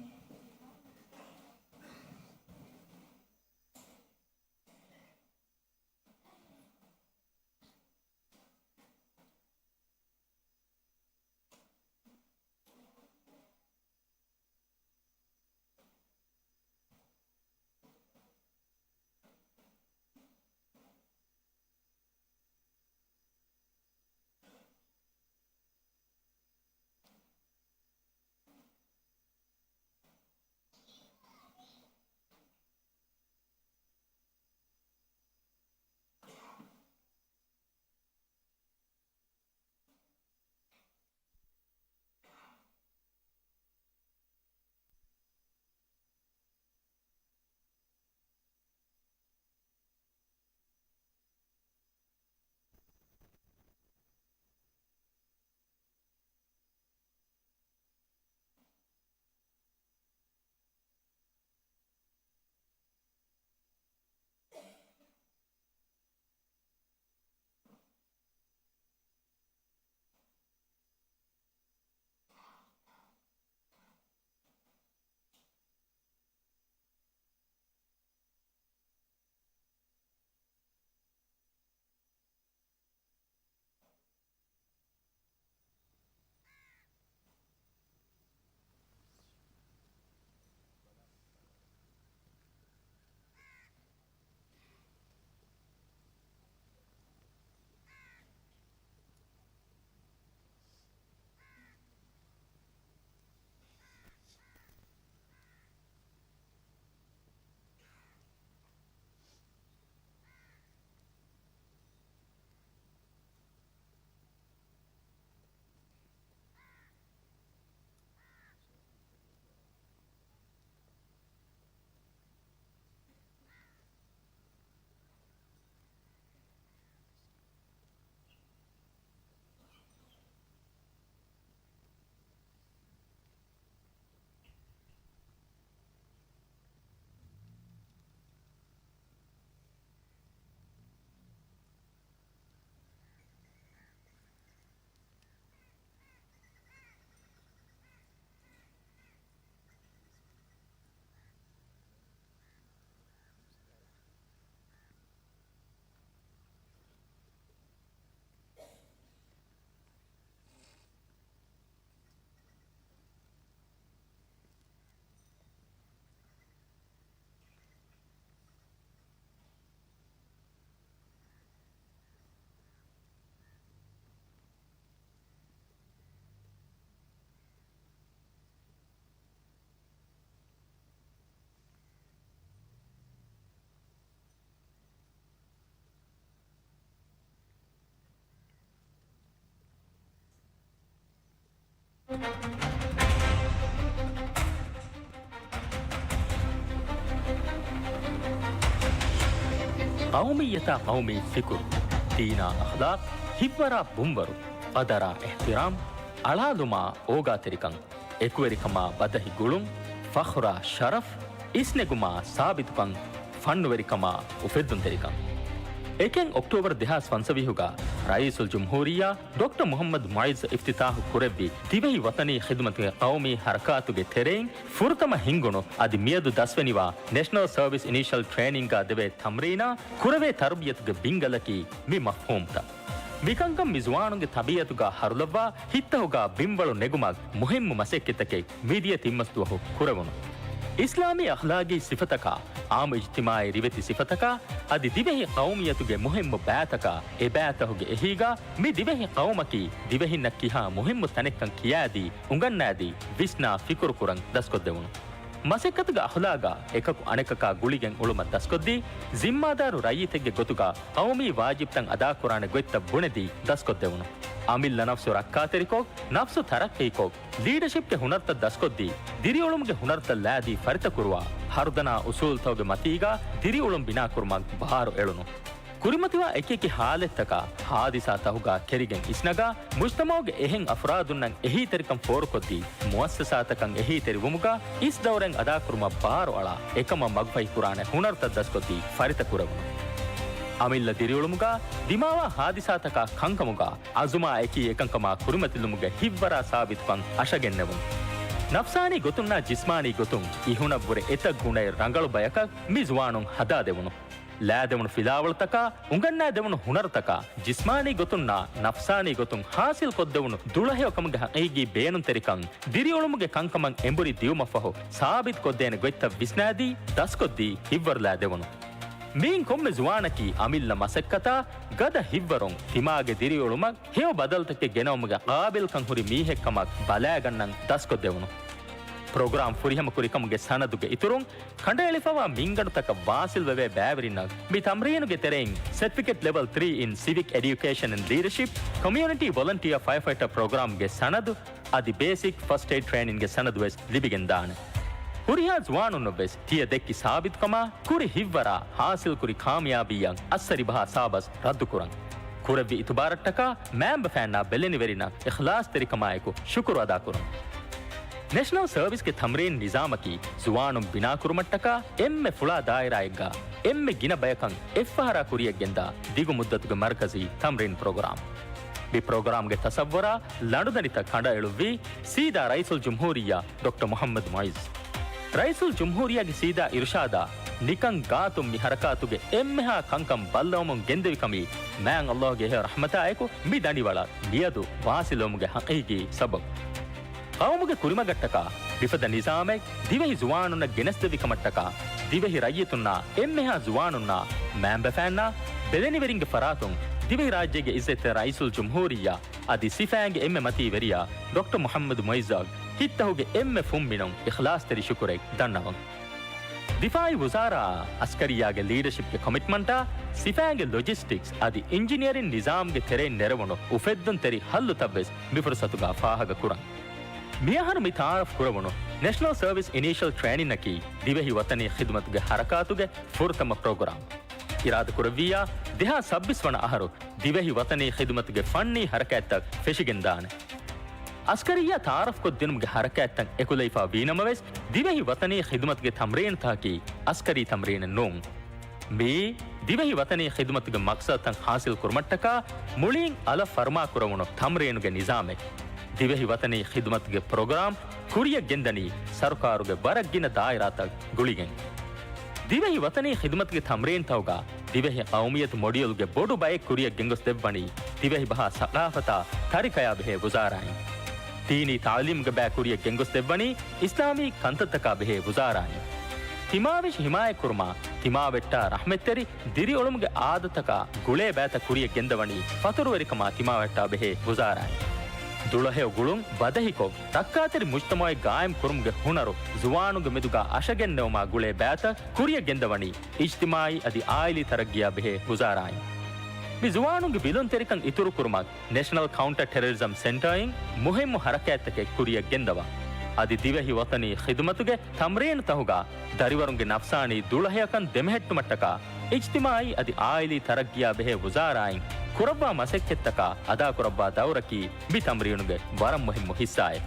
ޤައުމިއްޔަތާ ޤައުމީ ފިކުރު، ދީނާ އަޚްލާޤް، ހިތްވަރާ ބުންވަރު، ޤަދަރާ އިޙްތިރާމް، އަޅާލުމާ އޯގާތެރިކަން، އެކުވެރިކަމާ ބަދަހި ގުޅުން، ފަޚްރާ ޝަރަފް، އިސްނެގުމާ ސާބިތުކަން، ފަންނުވެރިކަމާ އުފެއްދުންތެރިކަން. އެކެއް އޮކްޓޯބަރު ދެހާސް ފަންސަވީހުގަ ރައީސުލްޖުމްހޫރިއްޔާ ޑޮކްޓަރ މުޙައްމަދު މުޢިއްޒު އިފްތިތާޙު ކުރެއްވި ދިވެހި ވަޠަނީ ޚިދުމަތުގެ ޤައުމީ ޙަރަކާތުގެ ތެރެއިން ފުރަތަމަ ހިންގުނު އަދި މިއަދު ދަސްވެނިވާ ނެޝަނަލް ސަރވިސް އިނީޝަލް ޓްރޭނިންގާ ދެވޭ ތަމްރީނާ ކުރެވޭ ތަރުބިޔަތުގެ ބިންގަލަކީ މި މަފްހޫމްތައް. މިކަންކަން މި ޒުވާނުންގެ ތަބީއަތުގާ ހަރުލައްވާ ހިތްތަހުގާ ބިންވަޅު ނެގުމަށް މުހިއްމު މަސައްކަތްތަކެއް މިދިޔަ ތިންމަސް ދުވަހު ކުރެވުނު. އިސްލާމީ އަޚްލާގީ ސިފަތަކާ، އާއްމު އިޖްތިމާޢީ ރިވެތި ސިފަތަކާ، އަދި ދިވެހި ޤައުމިއްޔަތުގެ މުހިއްމު ބައިތަކާ، އެ ބައިތަހުގެ އެހީގާ މި ދިވެހި ޤައުމަކީ ދިވެހިންނަށް ކިހާ މުހިއްމު ތަނެއްކަން ކިޔާދީ، އުނގަންނާދީ، ވިސްނާ ފިކުރުކުރަން ދަސްކޮށްދެވުނު. މަސައްކަތުގެ އަޚްލާގާ އެކަކު އަނެކަކާ ގުޅިގެން އުޅުމަށް ދަސްކޮށްދީ، ޒިންމާދާރު ރައްޔިތެއްގެ ގޮތުގާ ޤައުމީ ވާޖިބްތައް އަދާކުރާނެ ގޮތްތައް ބުނެދީ ދަސްކޮށްދެވުނު. އަމިއްލަ ނަފްސު ރައްކާތެރިކޮށް، ނަފްސު ތަރައްޤީކޮށް، ލީޑަޝިޕްގެ ހުނަރުތައް ދަސްކޮށްދީ، ދިރިއުޅުމުގެ ހުނަރުތައް ލާދީ ފަރިތަކުރުވާ، ހަރުދަނާ އުސޫލުތަކުގެ މަތީގާ ދިރިއުޅުން ބިނާކުރުމަށް ބާރު އެޅުނު. ކުރިމަތިވާ އެކިއެކި ޙާލަތްތަކާ، ޙާދިސާތަކުގާ ކެރިގެން އިސްނަގާ، މުޖްތަމަޢުގެ އެހެން އަފްރާދުންނަށް އެހީތެރިކަން ފޯރުކޮށްދީ، މުއައްސަސާތަކަށް އެހީތެރިވުމުގާ އިސް ދައުރެއް އަދާކުރުމަށް ބާރުއަޅާ، އެކަމަށް މަގުފަހިކުރާނެ ހުނަރުތައް ދަސްކޮށްދީ ފަރިތަކުރެވުނު. އަމިއްލަ ދިރިއުޅުމުގަ ދިމާވާ ހާދިސާތަކާ ކަންކަމުގަ އަޒުމާ އެކީ އެކަންކަމާ ކުރިމަތިލުމުގެ ހިތްވަރާ ސާބިތުކަން އަށަގެންނެވުނު. ނަފްސާނީ ގޮތުންނާ ޖިސްމާނީ ގޮތުން އިހުނަށްވުރެ އެތައް ގުނައެއް ރަނގަޅު ބަޔަކަށް މި ޒުވާނުން ހަދާދެވުނު. ލާދެވުނު ފިލާވަޅުތަކާ، އުނގަންނާދެވުނު ހުނަރުތަކާ، ޖިސްމާނީ ގޮތުންނާ ނަފްސާނީ ގޮތުން ހާސިލްކޮށްދެވުނު ދުޅަހެޔޮކަމުގެ ހަޤީގީ ބޭނުންތެރިކަން ދިރިއުޅުމުގެ ކަންކަމަށް އެނބުރި ދިއުމަށްފަހު ސާބިތުކޮށްދޭނެ ގޮތްތައް ވިސްނާދީ، ދަސްކޮށްދީ، ހިތްވަރުލާދެވުނު. މިއިން ކޮންމެ ޒުވާނަކީ އަމިއްލަ މަސައްކަތާ، ގަދަ ހިތްވަރުން ތިމާގެ ދިރިއުޅުމަށް ހެޔޮ ބަދަލުތަކެއް ގެނައުމުގެ ޤާބިލްކަން ހުރި މީހެއްކަމަށް ބަލާގަންނަން ދަސްކޮށްދެވުނު. ޕްރޮގްރާމް ފުރިހަމަކުރިކަމުގެ ސަނަދުގެ އިތުރުން، ކަނޑައެޅިފަވާ މިންގަނޑުތަކަށް ވާސިލްވެވޭ ބައިވެރިންނަށް މި ތަމްރީނުގެ ތެރެއިން ސެޓްފިކެޓް ލެވެލް ތްރީ އިން ސިވިކް އެޑިއުކޭޝަން އެންޑް ލީޑަޝިޕް، ކޮމިއުނިޓީ ވޮލަންޓިއާ ފަޔަރފައިޓަރ ޕްރޮގްރާމްގެ ސަނަދު، އަދި ބޭސިކް ފަސްޓް އެއިޑް ޓްރޭނިންގެ ސަނަދުވެސް ލިބިގެންދާނެ. ހުރިހާ ޒުވާނުންނަށްވެސް ތިޔަ ދެއްކި ސާބިތުކަމާ، ކުރި ހިތްވަރާ ހާސިލްކުރި ކާމިޔާބީއަށް އައްސަރިބަހާ ސާބަސް ރައްދުކުރަން. ކުރެއްވި އިތުބާރަށްޓަކާ މައިންބަފައިންނާ ބެލެނިވެރިންނަށް އިޚްލާޞްތެރިކަމާއެކު ޝުކުރު އަދާކުރަން. ނެޝަނަލް ސަރވިސްގެ ތަމްރީން ނިޒާމަކީ ޒުވާނުން ބިނާކުރުމަށްޓަކާ އެންމެ ފުޅާ ދާއިރާއެއްގަ އެންމެ ގިނަ ބަޔަކަށް އެއްފަހަރާ ކުރިޔަށްގެންދާ ދިގު މުއްދަތުގެ މަރުކަޒީ ތަމްރީން ޕްރޮގްރާމް. މި ޕްރޮގްރާމްގެ ތަސައްވަރާ ލަނޑުދަނޑިތައް ކަނޑައެޅުއްވީ ސީދާ ރައީސުލްޖުމްހޫރިއްޔާ ޑޮކްޓަރ މުޙައްމަދު މުޢިއްޒު. ރައީސުލްޖުމްހޫރިއްޔާގެ ސީދާ އިރުޝާދާ ނިކަން ގާތުން މި ހަރަކާތުގެ އެންމެހާ ކަންކަން ބައްލަވަމުން ގެންދެވި ކަމީ މާތް ﷲ ގެ ހެޔޮ ރަޙްމަތާއެކު މި ދަނޑިވަޅަށް މިއަދު ވާސިލްވުމުގެ ހަޤީގީ ސަބަބު. ޤައުމުގެ ކުރިމަގަށްޓަކާ މިފަދަ ނިޒާމެއް ދިވެހި ޒުވާނުންނަށް ގެނެސްދެއްވި ކަމަށްޓަކާ، ދިވެހި ރައްޔިތުންނާ އެންމެހާ ޒުވާނުންނާ މައިންބަފައިންނާ ބެލެނިވެރިންގެ ފަރާތުން ދިވެހިރާއްޖޭގެ އިއްޒަތްތެރި ރައީސުލްޖުމްހޫރިއްޔާ އަދި ސިފައިންގެ އެންމެ މަތީ ވެރިޔާ ޑޮކްޓަރ މުޙައްމަދު މުޢިއްޒަށް ހިތްތަހުގެ އެންމެ ފުންމިނުން އިޚްލާޞްތެރި ޝުކުރެއް ދަންނަވަން. ދިފާޢީ ވުޒާރާއާ އަސްކަރިއްޔާގެ ލީޑަޝިޕްގެ ކޮމިޓްމަންޓާ ސިފައިންގެ ލޮޖިސްޓިކްސް އަދި އިންޖިނިއަރިން ނިޒާމްގެ ތެރެއިން ނެރެވުނު އުފެއްދުންތެރި ހައްލުތައްވެސް މި ފުރުޞަތުގަ ފާހަގަކުރަން. މިއަހަރު މި ތަޢާރަފް ކުރެވުނު ނެޝަނަލް ސަރވިސް އިނީޝަލް ޓްރޭނިންއަކީ ދިވެހި ވަޠަނީ ޚިދުމަތުގެ ހަރަކާތުގެ ފުރަތަމަ ޕްރޮގްރާމް. އިރާދަކުރެއްވިއްޔާ، ދެހާސް ސައްބީސް ވަނަ އަހަރު ދިވެހި ވަޠަނީ ޚިދުމަތުގެ ފަންނީ ހަރަކާތްތައް ފެށިގެންދާނެ. އަސްކަރިއްޔާ ތަޢާރަފްކޮށްދިނުމުގެ ހަރަކާތްތައް އެކުލެވިފަ ވީނަމަވެސް، ދިވެހި ވަޠަނީ ޚިދުމަތުގެ ތަމްރީނުތަކަކީ އަސްކަރީ ތަމްރީނެއް ނޫން. މިއީ ދިވެހި ވަޠަނީ ޚިދުމަތުގެ މަޤްޞަދުތައް ޙާޞިލް ކުރުމަށްޓަކާ މުޅިން އަލަށް ފަރުމާ ކުރެވުނު ތަމްރީނުގެ ނިޒާމެއް. ދިވެހި ވަޠަނީ ޚިދުމަތުގެ ޕްރޮގްރާމް ކުރިޔަށް ގެންދަނީ ސަރުކާރުގެ ވަރަށް ގިނަ ދާއިރާތައް ގުޅިގެން. ދިވެހި ވަޠަނީ ޚިދުމަތުގެ ތަމްރީންތަކުގަ ދިވެހި ޤައުމިއްޔަތު މޮޑިއުލްގެ ބޮޑު ބައެއް ކުރިޔަށް ގެންގޮސްދެއްވަނީ ދިވެހި ބަހާ ސަޤާފަތާ ތަރިކަޔާ ބެހޭ ވުޒާރާއިން. ދީނީ ތަޢުލީމުގެ ބައި ކުރިޔަށް ގެންގޮސްދެއްވަނީ އިސްލާމީ ކަންތައްތަކާ ބެހޭ ވުޒާރާއިން. ތިމާވެށި ޙިމާޔަތްކުރުމާ، ތިމާވެއްޓާ ރަޙްމަތްތެރި ދިރިއުޅުމުގެ އާދަތަކާ ގުޅޭ ބައިތައް ކުރިޔަށް ގެންދަވަނީ ފަތުރުވެރިކަމާ ތިމާވެއްޓާ ބެހޭ ވުޒާރާއިން. ދުޅަހެޔޮ ގުޅުން ބަދަހިކޮށް، ރައްކާތެރި މުޖްތަމަޢެއް ގާއިމް ކުރުމުގެ ހުނަރު ޒުވާނުންގެ މެދުގާ އަށަގެންނެވުމާ ގުޅޭ ބައިތައް ކުރިޔަށް ގެންދަވަނީ އިޖްތިމާޢީ އަދި އާއިލީ ތަރައްގީއާ ބެހޭ ވުޒާރާއިން. މި ޒުވާނުންގެ ވިލުންތެރިކަން އިތުރުކުރުމަށް ނެޝަނަލް ކައުންޓަރ ޓެރަރިޒަމް ސެންޓަރއިން މުހިއްމު ހަރަކާތްތަކެއް ކުރިޔަށް ގެންދަވާ، އަދި ދިވެހި ވަޠަނީ ޚިދުމަތުގެ ތަމްރީނުތަކުގަ ދަރިވަރުންގެ ނަފްސާނީ ދުޅަހެޔޮކަން ދެމެހެއްޓުމަށްޓަކާ އިޖްތިމާޢީ އަދި އާއިލީ ތަރައްގީއާ ބެހޭ ވުޒާރާއިން ކުރައްވާ މަސައްކަތްތަކާ އަދާކުރައްވާ ދައުރަކީ މި ތަމްރީނުގެ ވަރަށް މުހިއްމު ހިއްސާއެއް.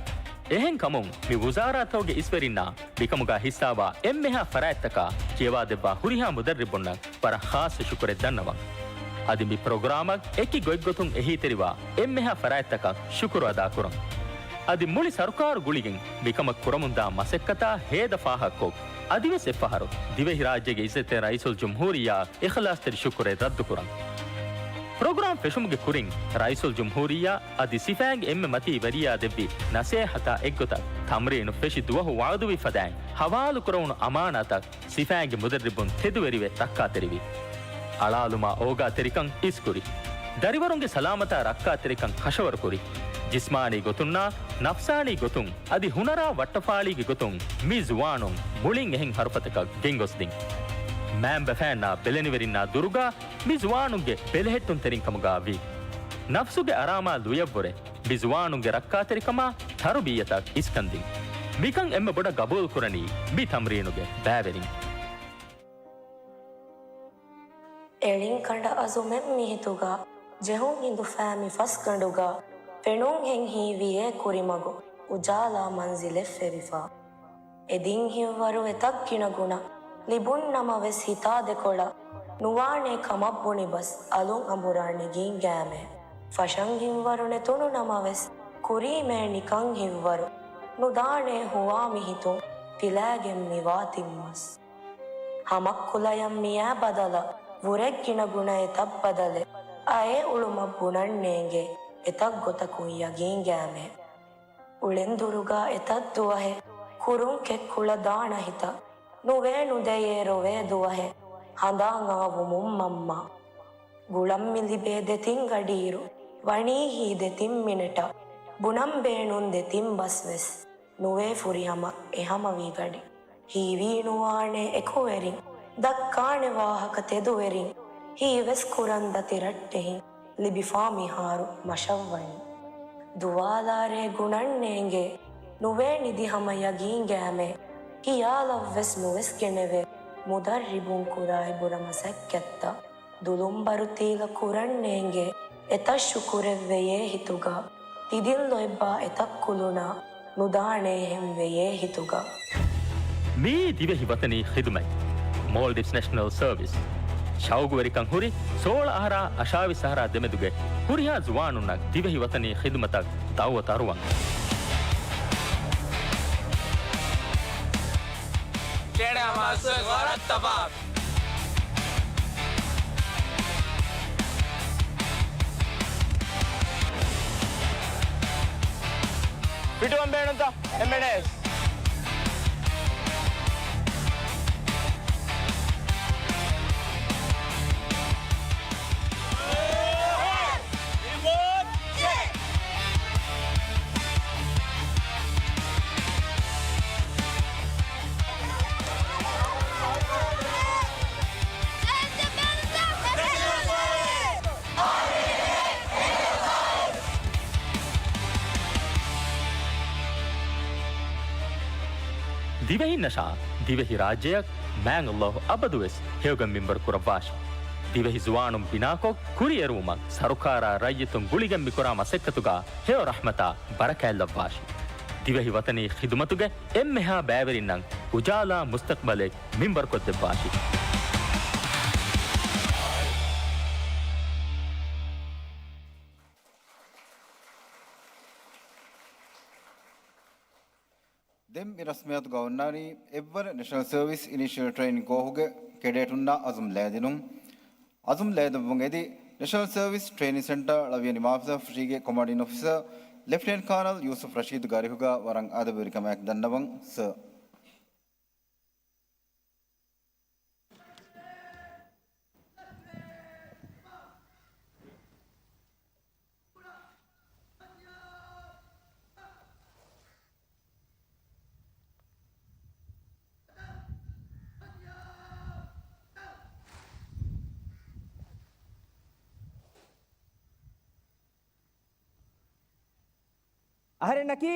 އެހެންކަމުން، މި ވުޒާރާތަކުގެ އިސްވެރިންނާ މިކަމުގަ ހިއްސާވާ އެންމެހާ ފަރާތްތަކާ ކިޔަވާދެއްވާ ހުރިހާ މުދައްރިބުންނަށް ވަރަށް ޚާއްޞަ ޝުކުރެއް ދަންނަވަން. އަދި މި ޕްރޮގްރާމަށް އެކި ގޮތްގޮތުން އެހީތެރިވާ އެންމެހާ ފަރާތްތަކަށް ޝުކުރު އަދާކުރަން. އަދި މުޅި ސަރުކާރު ގުޅިގެން މިކަމަށް ކުރަމުންދާ މަސައްކަތާ ހޭދަ ފާހަގަކޮށް، އަދިވެސް އެއްފަހަރު ދިވެހިރާއްޖޭގެ އިއްޒަތްތެރި ރައީސުލްޖުމްހޫރިއްޔާ އިޚްލާޞްތެރި ޝުކުރެއް ރައްދުކުރަން. ޕްރޮގްރާމް ފެށުމުގެ ކުރިން ރައީސުލްޖުމްހޫރިއްޔާ އަދި ސިފައިންގެ އެންމެ މަތީ ވެރިޔާ ދެއްވި ނަސޭހަތާ އެއްގޮތަށް، ތަމްރީނު ފެށި ދުވަހު ވަޢުދުވި ފަދައިން ހަވާލުކުރެވުނު އަމާނާތައް ސިފައިންގެ މުދައްރިބުން ތެދުވެރިވެ ރައްކާތެރިވި. އަޅާލުމާ އޯގާތެރިކަން އިސްކުރި. ދަރިވަރުންގެ ސަލާމަތާ ރައްކާތެރިކަން ކަށަވަރުކުރި. ޖިސްމާނީ ގޮތުންނާ ނަފްސާނީ ގޮތުން އަދި ހުނަރާ ވައްޓަފާޅީގެ ގޮތުން މި ޒުވާނުން މުޅިން އެހެން ހަރުފަތަކަށް ގެންގޮސްދިން. މައިންބަފައިންނާ ބެލެނިވެރިންނާ ދުރުގާ މި ޒުވާނުންގެ ބެލެހެއްޓުންތެރިން ކަމުގާ ވީ. ނަފްސުގެ އަރާމާ ލުޔަށްވުރެ މި ޒުވާނުންގެ ރައްކާތެރިކަމާ ތަރުބިއްޔަތަށް އިސްކަންދިން. މިކަން އެންމެ ބޮޑަށް ގަބޫލުކުރަނީ މި ތަމްރީނުގެ ބައިވެރިން. އެޅިން ކަނޑައަޒުމެއް މިހިތުގަ، ޖެހުން ހިނދުފައި މި ފަސްގަނޑުގަ، ފެނުންހެން ހީވިއޭ ކުރިމަގު، އުޖާލާ މަންޒިލެއް ފެވިފަ. އެދިން ހިތްވަރު އެތައް ގިނަ ގުނަ، ލިބުން ނަމަވެސް ހިތާ ދެކޮޅަށް، ނުވާނޭ ކަމަށްބުނި ބަސް އަލުން އަނބުރާ ނެގިން ގައިމޭ. ފަށަން ހިތްވަރު ނެތުނު ނަމަވެސް، ކުރީމޭ ނިކަން ހިތްވަރު. ނުދާނޭ ހުވާ މި ހިތުން ފިލާގެން މިވާ ތިން މަސް. ހަމައްކުލަޔަށް މިއާ ބަދަލަށް، ވުރެ ގިނަ ގުނަ އެތައް ބަދަލެއް. އައޭ އުޅުމަށް ބުނަން ނޭނގޭ، އެތައް ގޮތަކުން ޔަގީން ގައިމޭ. އުޅެންދުރުގަ އެތައް ދުވަހެއް، ކުރުން ކެއްކުޅަ ދާނަ ހިތަށް. ނުވޭ ނުދެޔޭ ރޮވޭ ދުވަހެއް، ހަނދާން އާވުމުން މަންމަ. ގުޅަން މި ލިބޭ ދެތިން ގަޑިއިރު، ވަނީ ހީ ދެތިން މިނެޓަށް. ބުނަން ބޭނުން ދެތިން ބަސްވެސް، ނުވޭ ފުރިހަމަ އެހަމަވީ ގަޑި. ހީވީ ނުވާނެ އެކުވެރިން، ދައްކާނެ ވާހަކަ ތެދުވެރިން، ހީވެސް ކުރަން ދަތި ރައްޓެހިން، ލިބިފާ މިހާރު މަށަށްވަނީ. ދުވާލާރޭ ގުނަން ނޭނގޭ، ނުވޭ ނިދި ހަމަ ޔަގީން ގައިމޭ، ހިޔާލަށްވެސް ނުވެސް ގެނެވޭ، މުދައްރިބުން ކުރާ އިބުރަ މަސައްކަތްތައް. ދުލުން ބަރުތީލަ ކުރަން ނޭނގޭ، އެތައް ޝުކުރެއްވެޔޭ ހިތުގަ، ތިދިން ލޯތްބާ އެތައް ކުލުނާ، ނުދާނޭ ހެންވެޔޭ ހިތުގަ. މިއީ ދިވެހި ވަތަނީ ޚިދުމަތް. މޯލްޑިވްސް ނެޝަނަލް ސަރވިސް. ޝައުގުވެރިކަން ހުރި ސޯޅަ އަހަރާ އަށާވީސް އަހަރާ ދެމެދުގެ ހުރިހާ ޒުވާނުންނަށް ދިވެހި ވަތަނީ ޚިދުމަތަށް ދައުވަތު އަރުވަން. ކެޑާ މާސް ވަރަށް ތަބާ. ފިޓުވަން ބޭނުންތަ؟ އެމްއެންއޭސް. ދިވެހިންނަށާ ދިވެހި ރާއްޖެއަށް މާތް ﷲ އަބަދުވެސް ހެޔޮގަން މިންވަރު ކުރައްވާށި. ދިވެހި ޒުވާނުން ބިނާކޮށް، ކުރިއެރުވުމަށް ސަރުކާރާ ރައްޔިތުން ގުޅިގެން މިކުރާ މަސައްކަތުގަ ހެޔޮ ރަޙްމަތާ ބަރަކާތްލައްވާށި. ދިވެހި ވަތަނީ ޚިދުމަތުގެ އެންމެހާ ބައިވެރިންނަށް އުޖާލާ މުސްތަޤްބަލެއް މިންވަރުކޮށްދެއްވާށި. ދެން މި ރަސްމިއްޔާތުގަ އޮންނާނީ އެއްވަރަށް ނެޝަނަލް ސަރވިސް އިނިޝިއަލް ޓްރެއިނިން ކޯހުގެ ކެޑޭޓުންނާ އަޒުމް ލައިދިނުން. އަޒުމް ލައިދެއްވުން އެދި ނެޝަނަލް ސަރވިސް ޓްރެއިނިން ސެންޓަރ ޅަވިޔަނި މާފަސާ ފުށީގެ ކޮމާންޑިން އޮފިސަރ ލެފްޓިނެންޓް ކާނަލް ޔޫސުފް ރަޝީދުގެ އަރިހުގަ ވަރަށް އަދަބުވެރިކަމާއެކު ދަންނަވަން، ސަރ. އަހަރެންނަކީ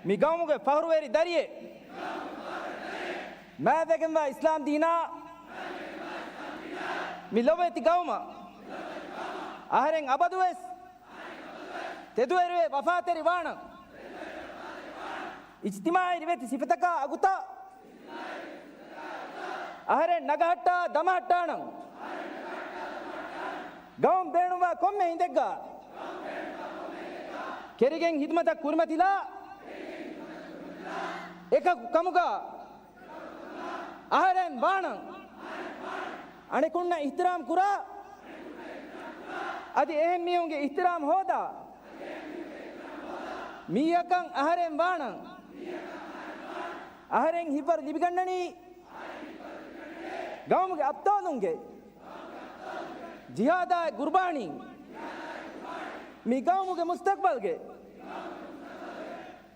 މި ގައުމުގެ ފަހުރުވެރި ދަރިއެއް. މާތްވެގެންވާ އިސްލާމް ދީނާ މި ލޮބުވެތި ގައުމަށް އަހަރެން އަބަދުވެސް ތެދުވެރިވެ ވަފާތެރި ވާނަން. އިޖްތިމާޢީ ރިވެތި ސިފަތަކާ އަގުތައް އަހަރެން ނަގަހައްޓާ ދަމަހައްޓާނަން. ގައުމު ބޭނުންވާ ކޮންމެ ހިނދެއްގަ ކެރިގެން ހިދުމަތަށް ކުރިމަތިލާ އެކަކު ކަމުގަ އަހަރެން ވާނަން. އަނެކުންނަށް އިޙްތިރާމް ކުރާ، އަދި އެހެން މީހުންގެ އިޙްތިރާމް ހޯދާ މީހަކަށް އަހަރެން ވާނަން. އަހަރެން ހިތްވަރު ލިބިގަންނަނީ ގައުމުގެ އަބްޠާލުންގެ ޖިހާދާއި ގުރުބާނީ. މި ގައުމުގެ މުސްތަޤްބަލްގެ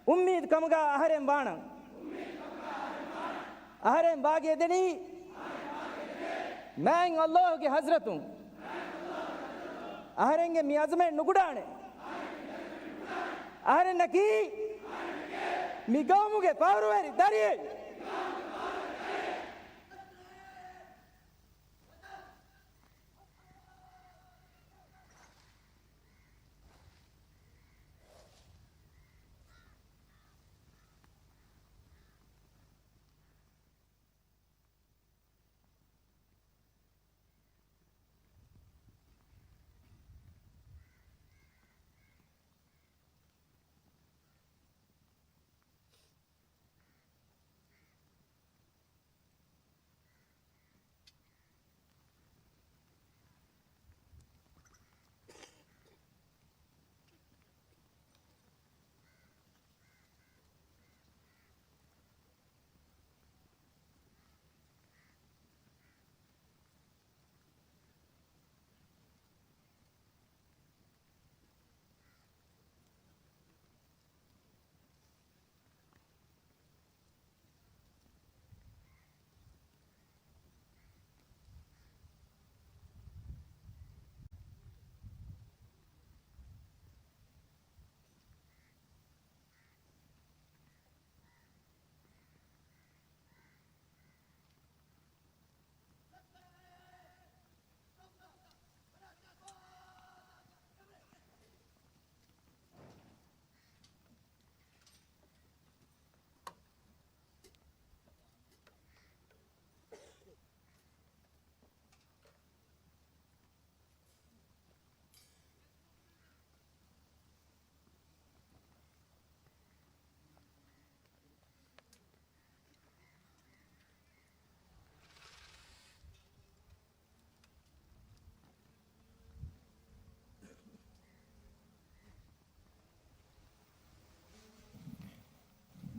އުއްމީދު ކަމުގަ އަހަރެން ވާނަން. އަހަރެން ވާގި އެދެނީ މާތް ﷲ ގެ ޙަޟްރަތުން. އަހަރެންގެ މި އަޒުމެއް ނުގުޑާނެ. އަހަރެންނަކީ މި ގައުމުގެ ފަހުރުވެރި ދަރިއެއް.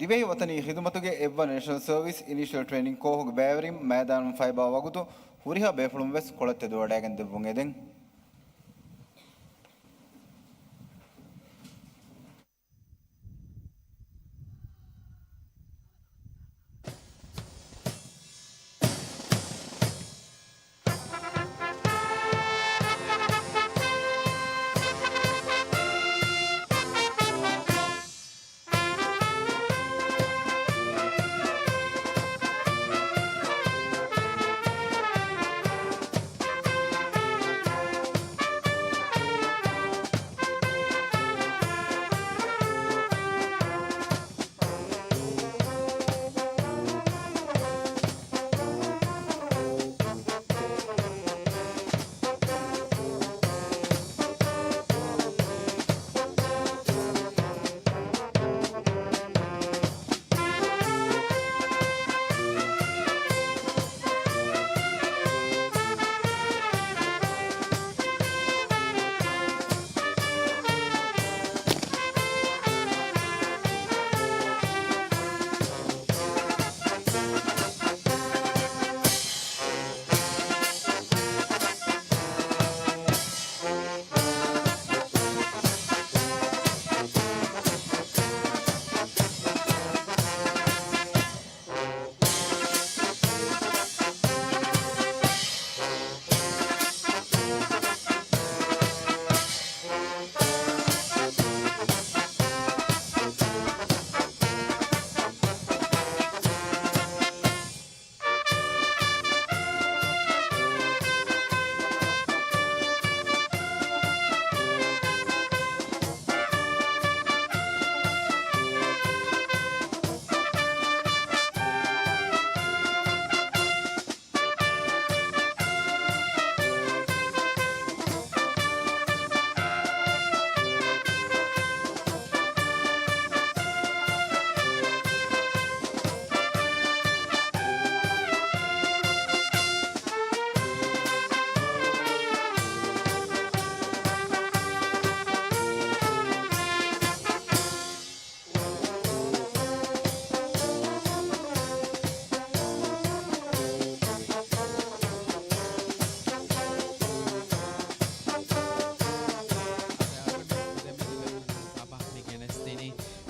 ދިވެހި ވަތަނީ ޚިދުމަތުގެ އެއްވަނަ ނޭޝަނަލް ސަރވިސް އިނިޝަލް ޓްރޭނިން ކޯހުގެ ބައިވެރިން މައިދާނުން ފައިބާ ވަގުތު ހުރިހާ ބޭފުޅުން ވެސް ކޮޅަށް ތެދުވަޑައިގެން ދެއްވުން އެދެން.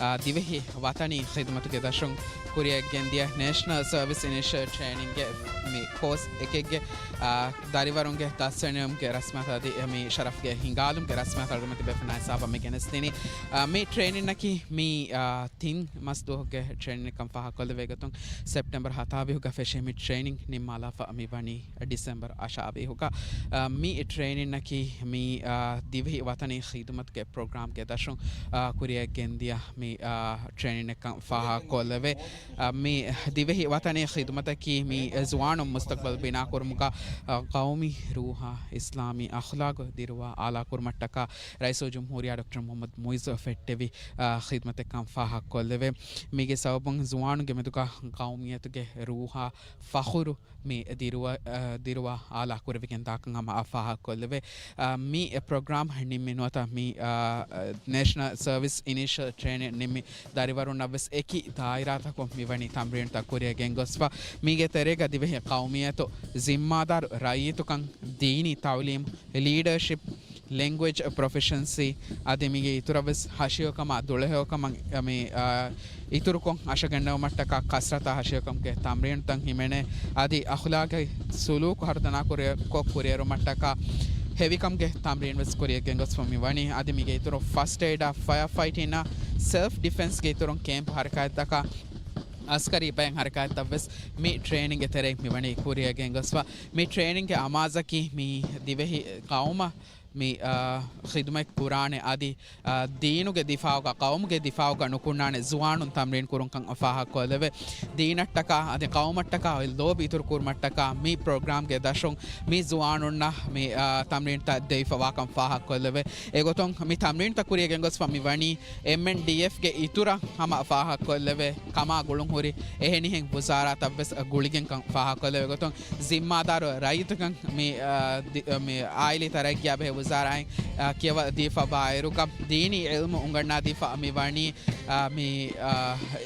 އާ، ދިވެހި ވަތަނީ ޚިދުމަތުގެ ދަށުން ކުރިއަށް ގެންދިޔަ ނޭޝަނަލް ސަރވިސް އިނިޝަލް ޓްރޭނިންގގެ މި ކޯސް އެކެއްގެ، އާ، ދަރިވަރުންގެ ދަސްވެނިވުމުގެ ރަސްމިއްޔާތު އަދި މި ޝަރަފްގެ ހިނގާލުމުގެ ރަސްމިއްޔާތު އަޅުގަނޑުމެން ތިބޭފުޅުންނާ ހިސާބަށް މި ގެނެސްދިނީ. އާ، މި ޓްރޭނިންއަކީ މި، އާ، ތިން މަސް ދުވަހުގެ ޓްރޭނިންއެއްކަން ފާހަގަކޮށްލެވޭ ގޮތުން، ސެޕްޓެމްބަރ ހަތާވީހުގަ ފެށި މި ޓްރޭނިން ނިންމާލާފަ މި ވަނީ ޑިސެމްބަރ އަށާވީހުގަ. އާ، މި ޓްރޭނިންއަކީ މި، އާ، ދިވެހި ވަތަނީ ޚިދުމަތުގެ ޕްރޮގްރާމްގެ ދަށުން، އާ، ކުރިއަށް ގެންދިޔަ މި، އާ، ޓްރޭނިންއެއްކަން ފާހަގަކޮށްލެވޭ. އާ، މި ދިވެހި ވަތަނީ ޚިދުމަތަކީ މި ޒުވާނުން މުސްތަޤްބަލް ބިނާކުރުމުގަ، އާ، ޤައުމީ ރޫހާ، އިސްލާމީ އަޚްލާޤު ދިރުވާ އާލާކުރުމަށްޓަކާ ރައީސުލްޖުމްހޫރިއްޔާ ޑޮކްޓަރ މުޙައްމަދު މުޢިއްޒު ފެއްޓެވި، އާ، ޚިދުމަތެއްކަން ފާހަގަކޮށްލެވޭ. މީގެ ސަބަބުން ޒުވާނުންގެ މެދުގަ ޤައުމިއްޔަތުގެ ރޫހާ ފަޚުރު މި ދިރުވަ-، އަ، ދިރުވާ އާލާ ކުރެވިގެން ދާކަން ހަމަ ފާހަގަކޮށްލެވޭ. އަ، މި ޕްރޮގްރާމް ނިންމި ނުވަތަ މި، އަ، ނޭޝަނަލް ސަރވިސް އިނިޝަލް ޓްރޭނިން ނިންމި ދަރިވަރުންނަށް ވެސް އެކި ދާއިރާތަކުން މިވަނީ ތަމްރީނުތައް ކުރިއަށް ގެންގޮސްފަ. މީގެ ތެރޭގަ ދިވެހި ޤައުމިއްޔަތު ޒިންމާދާރު ރައްޔިތުކަން، ދީނީ ތަޢުލީމް، ލީޑަރޝިޕް، ލެންގުއޭޖް ޕްރޮފެޝަންސީ އަދި މީގެ އިތުރަށް ވެސް ހަށިވެކަމާ ދުޅަހެޔޮކަމަށް މި، އާ، އިތުރުކޮށް އަށަގަންނަވުމަށްޓަކާ ކަސްރަތާ ހަށިވެކަމުގެ ތަމްރީނުތައް ހިމެނޭ. އަދި އަޚްލާޤީ ސުލޫކު ހަރުދަނާކުރި-، ކޮށް ކުރިއެރުމަށްޓަކާ ހެވިކަމުގެ ތަމްރީން ވެސް ކުރިއަށް ގެންގޮސްފަ މިވަނީ. އަދި މީގެ އިތުރުން ފަސްޓް އެއިޑާ، ފަޔަރ ފައިޓިންއާ، ސެލްފް ޑިފެންސްގެ އިތުރުން ކޭމްޕް ހަރަކާތްތަކާ، އަސްކަރީ ބައެއް ހަރަކާތްތައް ވެސް މި ޓްރޭނިންގެ ތެރެއިން މިވަނީ ކުރިއަށް ގެންގޮސްފަ. މި ޓްރޭނިންގެ އަމާޒަކީ މި ދިވެހި ޤައުމަށް މި، އާ، ޚިދުމަތް ކުރާނެ އަދި، އާ، ދީނުގެ ދިފާޢުގަ، ޤައުމުގެ ދިފާޢުގަ ނުކުންނާނެ ޒުވާނުން ތަމްރީން ކުރުންކަން ފާހަގަކޮށްލެވޭ. ދީނަށްޓަކާ އަދި ޤައުމަށްޓަކާ ލޯބި އިތުރު ކުރުމަށްޓަކާ މި ޕްރޮގްރާމްގެ ދަށުން މި ޒުވާނުންނަށް މި، އާ، ތަމްރީންތައް ދެވިފަވާކަން ފާހަގަކޮށްލެވޭ. އެގޮތުން މި ތަމްރީންތައް ކުރިއަށް ގެންގޮސްފަ މި ވަނީ އެމްއެންޑީއެފްގެ އިތުރަށް ހަމަ ފާހަގަކޮށްލެވޭ ކަމާ ގުޅުންހުރި އެހެނިހެން ވުޒާރާތައް ވެސް ގުޅިގެންކަން ފާހަގަކޮށްލެވޭ ގޮތުން، ޒިންމާދާރު ރައްޔިތުން މި، އާ، ދި-، މި އާއިލީ ތަރައްގީއާ ބެހޭ ވުޒާރާއިން، އާ، ކިޔަވަދީފަ ވާއިރުގަ ދީނީ ޢިލްމު އުނގަންނާދީފަ މި ވަނީ، އާ، މި، އާ،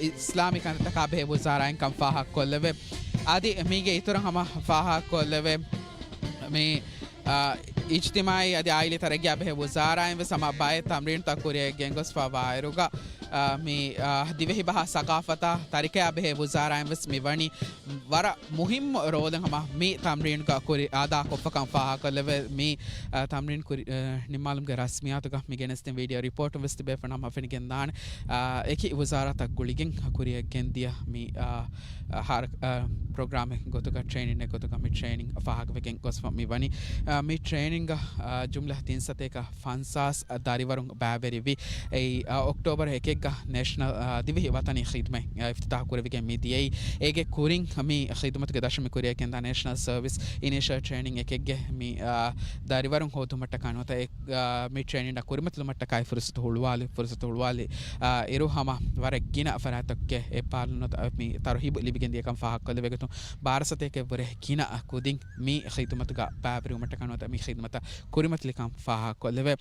އިސްލާމީ ކަންތައްތަކާ ބެހޭ ވުޒާރާއިން ކަން ފާހަގަކޮށްލެވޭ. އަދި މީގެ އިތުރަށް ހަމަ ފާހަގަކޮށްލެވޭ މި، އާ، އިޖްތިމާޢީ އަދި އާއިލީ ތަރައްގީއާ ބެހޭ ވުޒާރާއިން ވެސް ހަމަ ބައެއް ތަމްރީނުތައް ކުރިއަށް ގެންގޮސްފަ ވާއިރުގަ، އާ، މި، އާ، ދިވެހި ބަހާ ސަގާފަތާ ތަރިކަޔާ ބެހޭ ވުޒާރާއިން ވެސް މި ވަނީ ވަރަށް މުހިއްމު ރޯލެއް ހަމަ މި ތަމްރީންގަ ކުރި އަދާކޮށްފަކަން ފާހަގަކޮށްލެވޭ. މި، އާ، ތަމްރީން ކުރި، އާ، ނިންމާލުމުގެ ރަސްމިއްޔާތުގަ މި ގެނެސްދިން ވީޑިއޯ ރިޕޯޓުން ވެސް ތިބޭފުޅުންނަށް ހަމަ ފެނިގެންދާނެ. އާ، އެކި ވުޒާރާތައް ގުޅިގެން ކުރިއަށް ގެންދިޔަ މި، އާ، އާ، ހާރ-، އާ، ޕްރޮގްރާމެއް ގޮތުގަ، ޓްރޭނިންއެއް ގޮތުގަ މި ޓްރޭނިން ފާހަގަވެގެން ގޮސްފަ މި ވަނީ. އާ، މި ޓްރޭނިންގަ، އާ، ޖުމްލަ ތިން ސަތޭކަ ފަންސާސް ދަރިވަރުން ބައިވެރިވި. އެއީ، އާ، އޮކްޓޯބަރ އެކެއްގަ ނޭޝަނަލް، އާ، ދިވެހި ވަތަނީ ޚިދުމަތް، އާ، އިފްތިތާޙު ކުރެވިގެން މި ދިޔައީ. އޭގެ ކުރިން މި ޚިދުމަތުގެ ދަށުން މި ކުރިއަށް ގެންދާ ނޭޝަނަލް ސަރވިސް އިނީޝަލް ޓްރޭނިން އެކެއްގެ މި، އާ، ދަރިވަރުން ހޯދުމަށްޓަކާ ނުވަތަ އެ، އާ، މި ޓްރޭނިންއަށް ކުރިމަތިލުމަށްޓަކާއި ފުރުސަތު ހުޅުވާލި، ފުރުސަތު ހުޅުވާލި، އާ، އިރު ހަމަ ވަރަށް ގިނަ ފަރާތްތަކުގެ އެއްބާރުލުން ނުވަތަ މި ތަރުހީބު ލިބިގެން ދިޔަކަން ފާހަގަކޮށްލެވޭ ގޮތުން ބާރަ ސަތޭކައަށްވުރެ ގިނަ ކުދިން މި ޚިދުމަތުގަ ބައިވެރިވުމަށްޓަކާ ނުވަތަ މި ޚިދުމަތަށް ކުރިމަތިލިކަން ފާހަގަކޮށްލެވޭ.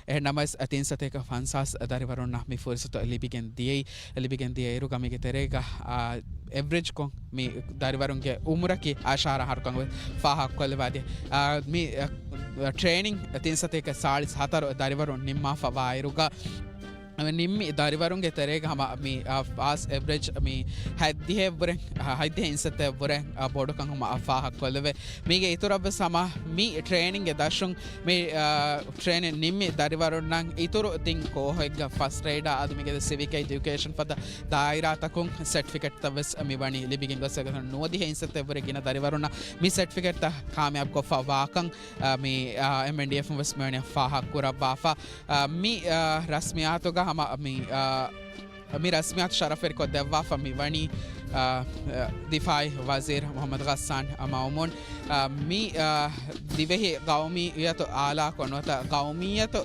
އެހެންނަމަވެސް، ތިން ސަތޭކަ ފަންސާސް ދަރިވަރުންނަށް މި ފުރުސަތު ލިބިގެން ދިޔައީ، ލިބިގެން ދިޔައިރުގަ މީގެ ތެރޭގަ، އާ، އެވްރެޖްކޮށް މި ދަރިވަރުންގެ އުމުރަކީ އަށާރަ އަހަރުކަން ފާހަގަކޮށްލެވޭ. އަދި، އާ، މި، އާ، ޓްރޭނިން ތިން ސަތޭކަ ސާޅީސް ހަތަރު ދަރިވަރުން ނިންމާފަ ވާއިރުގަ، ނިންމި ދަރިވަރުންގެ ތެރޭގަ ހަމަ މި، އާ، ފާސް އެވްރެޖް މި ހަތްދިހައެއްވުރެ، އާ، ހަތްދިހަ އިންސައްތައެއްވުރެ، އާ، ބޮޑުކަން ހަމަ ފާހަގަކޮށްލެވޭ. މީގެ އިތުރަށްވެސް ހަމަ މި ޓްރޭނިންގެ ދަށުން މި، އާ، ޓްރޭނިން ނިންމި ދަރިވަރުންނަށް އިތުރު ތިން ކޯހެއްގަ ފަސްޓް އެއިޑާ އަދި މިގެ ސިވިކް އެޖުކޭޝަން ފަދަ ދާއިރާތަކުން ސެޓްފިކެޓްތައް ވެސް މި ވަނީ ލިބިގެން ގޮސް ނުވަދިހަ އިންސައްތައެއްވުރެ ގިނަ ދަރިވަރުންނަށް މި ސެޓްފިކެޓްތައް ކާމިޔާބުކޮށްފަ ވާކަން، އާ، މި، އާ، އެމްއެންޑީއެފުން ވެސް މިވަނީ ފާހަގަކުރައްވާފަ. އާ، މި، އާ، ރަސްމިއްޔާތުގަ ހަމަ މި، އާ، މި ރަސްމިއްޔާތު ޝަރަފްވެރިކޮށްދެއްވާފަ މި ވަނީ، އާ، އާ، ދިފާއީ ވަޒީރު މުޙައްމަދު ޣައްސާން މައުމޫން، އާ، މި، އާ، ދިވެހި ޤައުމިއްޔަތު އާލާކޮށް ނުވަތަ ޤައުމިއްޔަތު،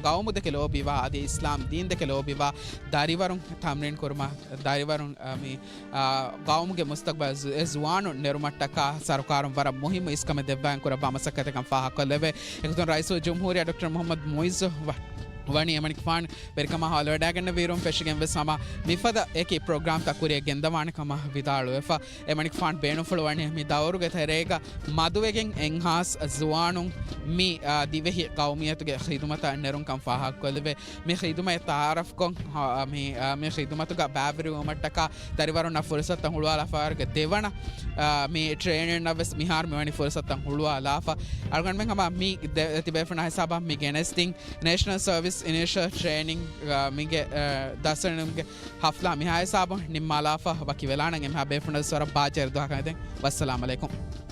ޤައުމު ދެކެ ލޯބިވާ އަދި އިސްލާމް ދީން ދެކެ ލޯބިވާ ދަރިވަރުން ތަމްރީން ކުރުމަށް ދަރިވަރުން، އާ، މި، އާ، ޤައުމުގެ މުސްތަޤްބަލް ޒު-، އެ ޒުވާނުން ނެރުމަށްޓަކާ ސަރުކާރުން ވަރަށް މުހިއްމު އިސްކަމެއް ދެއްވާން ކުރައްވާ މަސައްކަތެއްކަން ފާހަގަކޮށްލެވޭ. އެގޮތުން ރައީސުލްޖުމްހޫރިއްޔާ ޑޮކްޓަރ މުޙައްމަދު މުޢިއްޒު ވަ-، ވަނީ އެމަނިކުފާނު ވެރިކަމާ ހާލުވެޑައިގަންނަވިއިރުން ފެށިގެން ވެސް ހަމަ މިފަދަ އެކި ޕްރޮގްރާމްތައް ކުރިއަށް ގެންދަވާނެ ކަމަށް ވިދާޅުވެފަ. އެމަނިކުފާނު ބޭނުންފުޅުވަނީ މި ދައުރުގެ ތެރޭގަ މަދުވެގެން އެއްހާސް ޒުވާނުން މި، އާ، ދިވެހި ޤައުމިއްޔަތުގެ ޚިދުމަތަށް ނެރުންކަން ފާހަގަކޮށްލެވޭ. މި ޚިދުމަތް ތަޢާރަފްކޮށް، އާ، މި، އާ، މި ޚިދުމަތުގަ ބައިވެރިވުމަށްޓަކާ ދަރިވަރުންނަށް ފުރުސަތުތައް ހުޅުވާލާފައިވާރުގެ ދެވަނަ، އާ، މި ޓްރޭނިންއަށް ވެސް މިހާރު މިވަނީ ފުރުސަތުތައް ހުޅުވާލާފަ. އަޅުގަނޑުމެން ހަމަ މި ދެ-، ތިބޭފުޅުންނާ ހިސާބަށް މި ގެނެސްދިން ނޭޝަނަލް ސަރވިސް އިނީޝަލް ޓްރޭނިން، އާ، މީގެ، އާ، ދަސްވެރިންގެ ހަފްލާ މިހާ ހިސާބުން ނިންމާލާފަ ވަކިވެލާނަން. އެމީހާ ބޭފުޅުންނަށް ވަރަށް ބާއްޖަވެރި ދުވަހަކަށް އެދެން. ވައްސަލާމް އަލައިކުމް.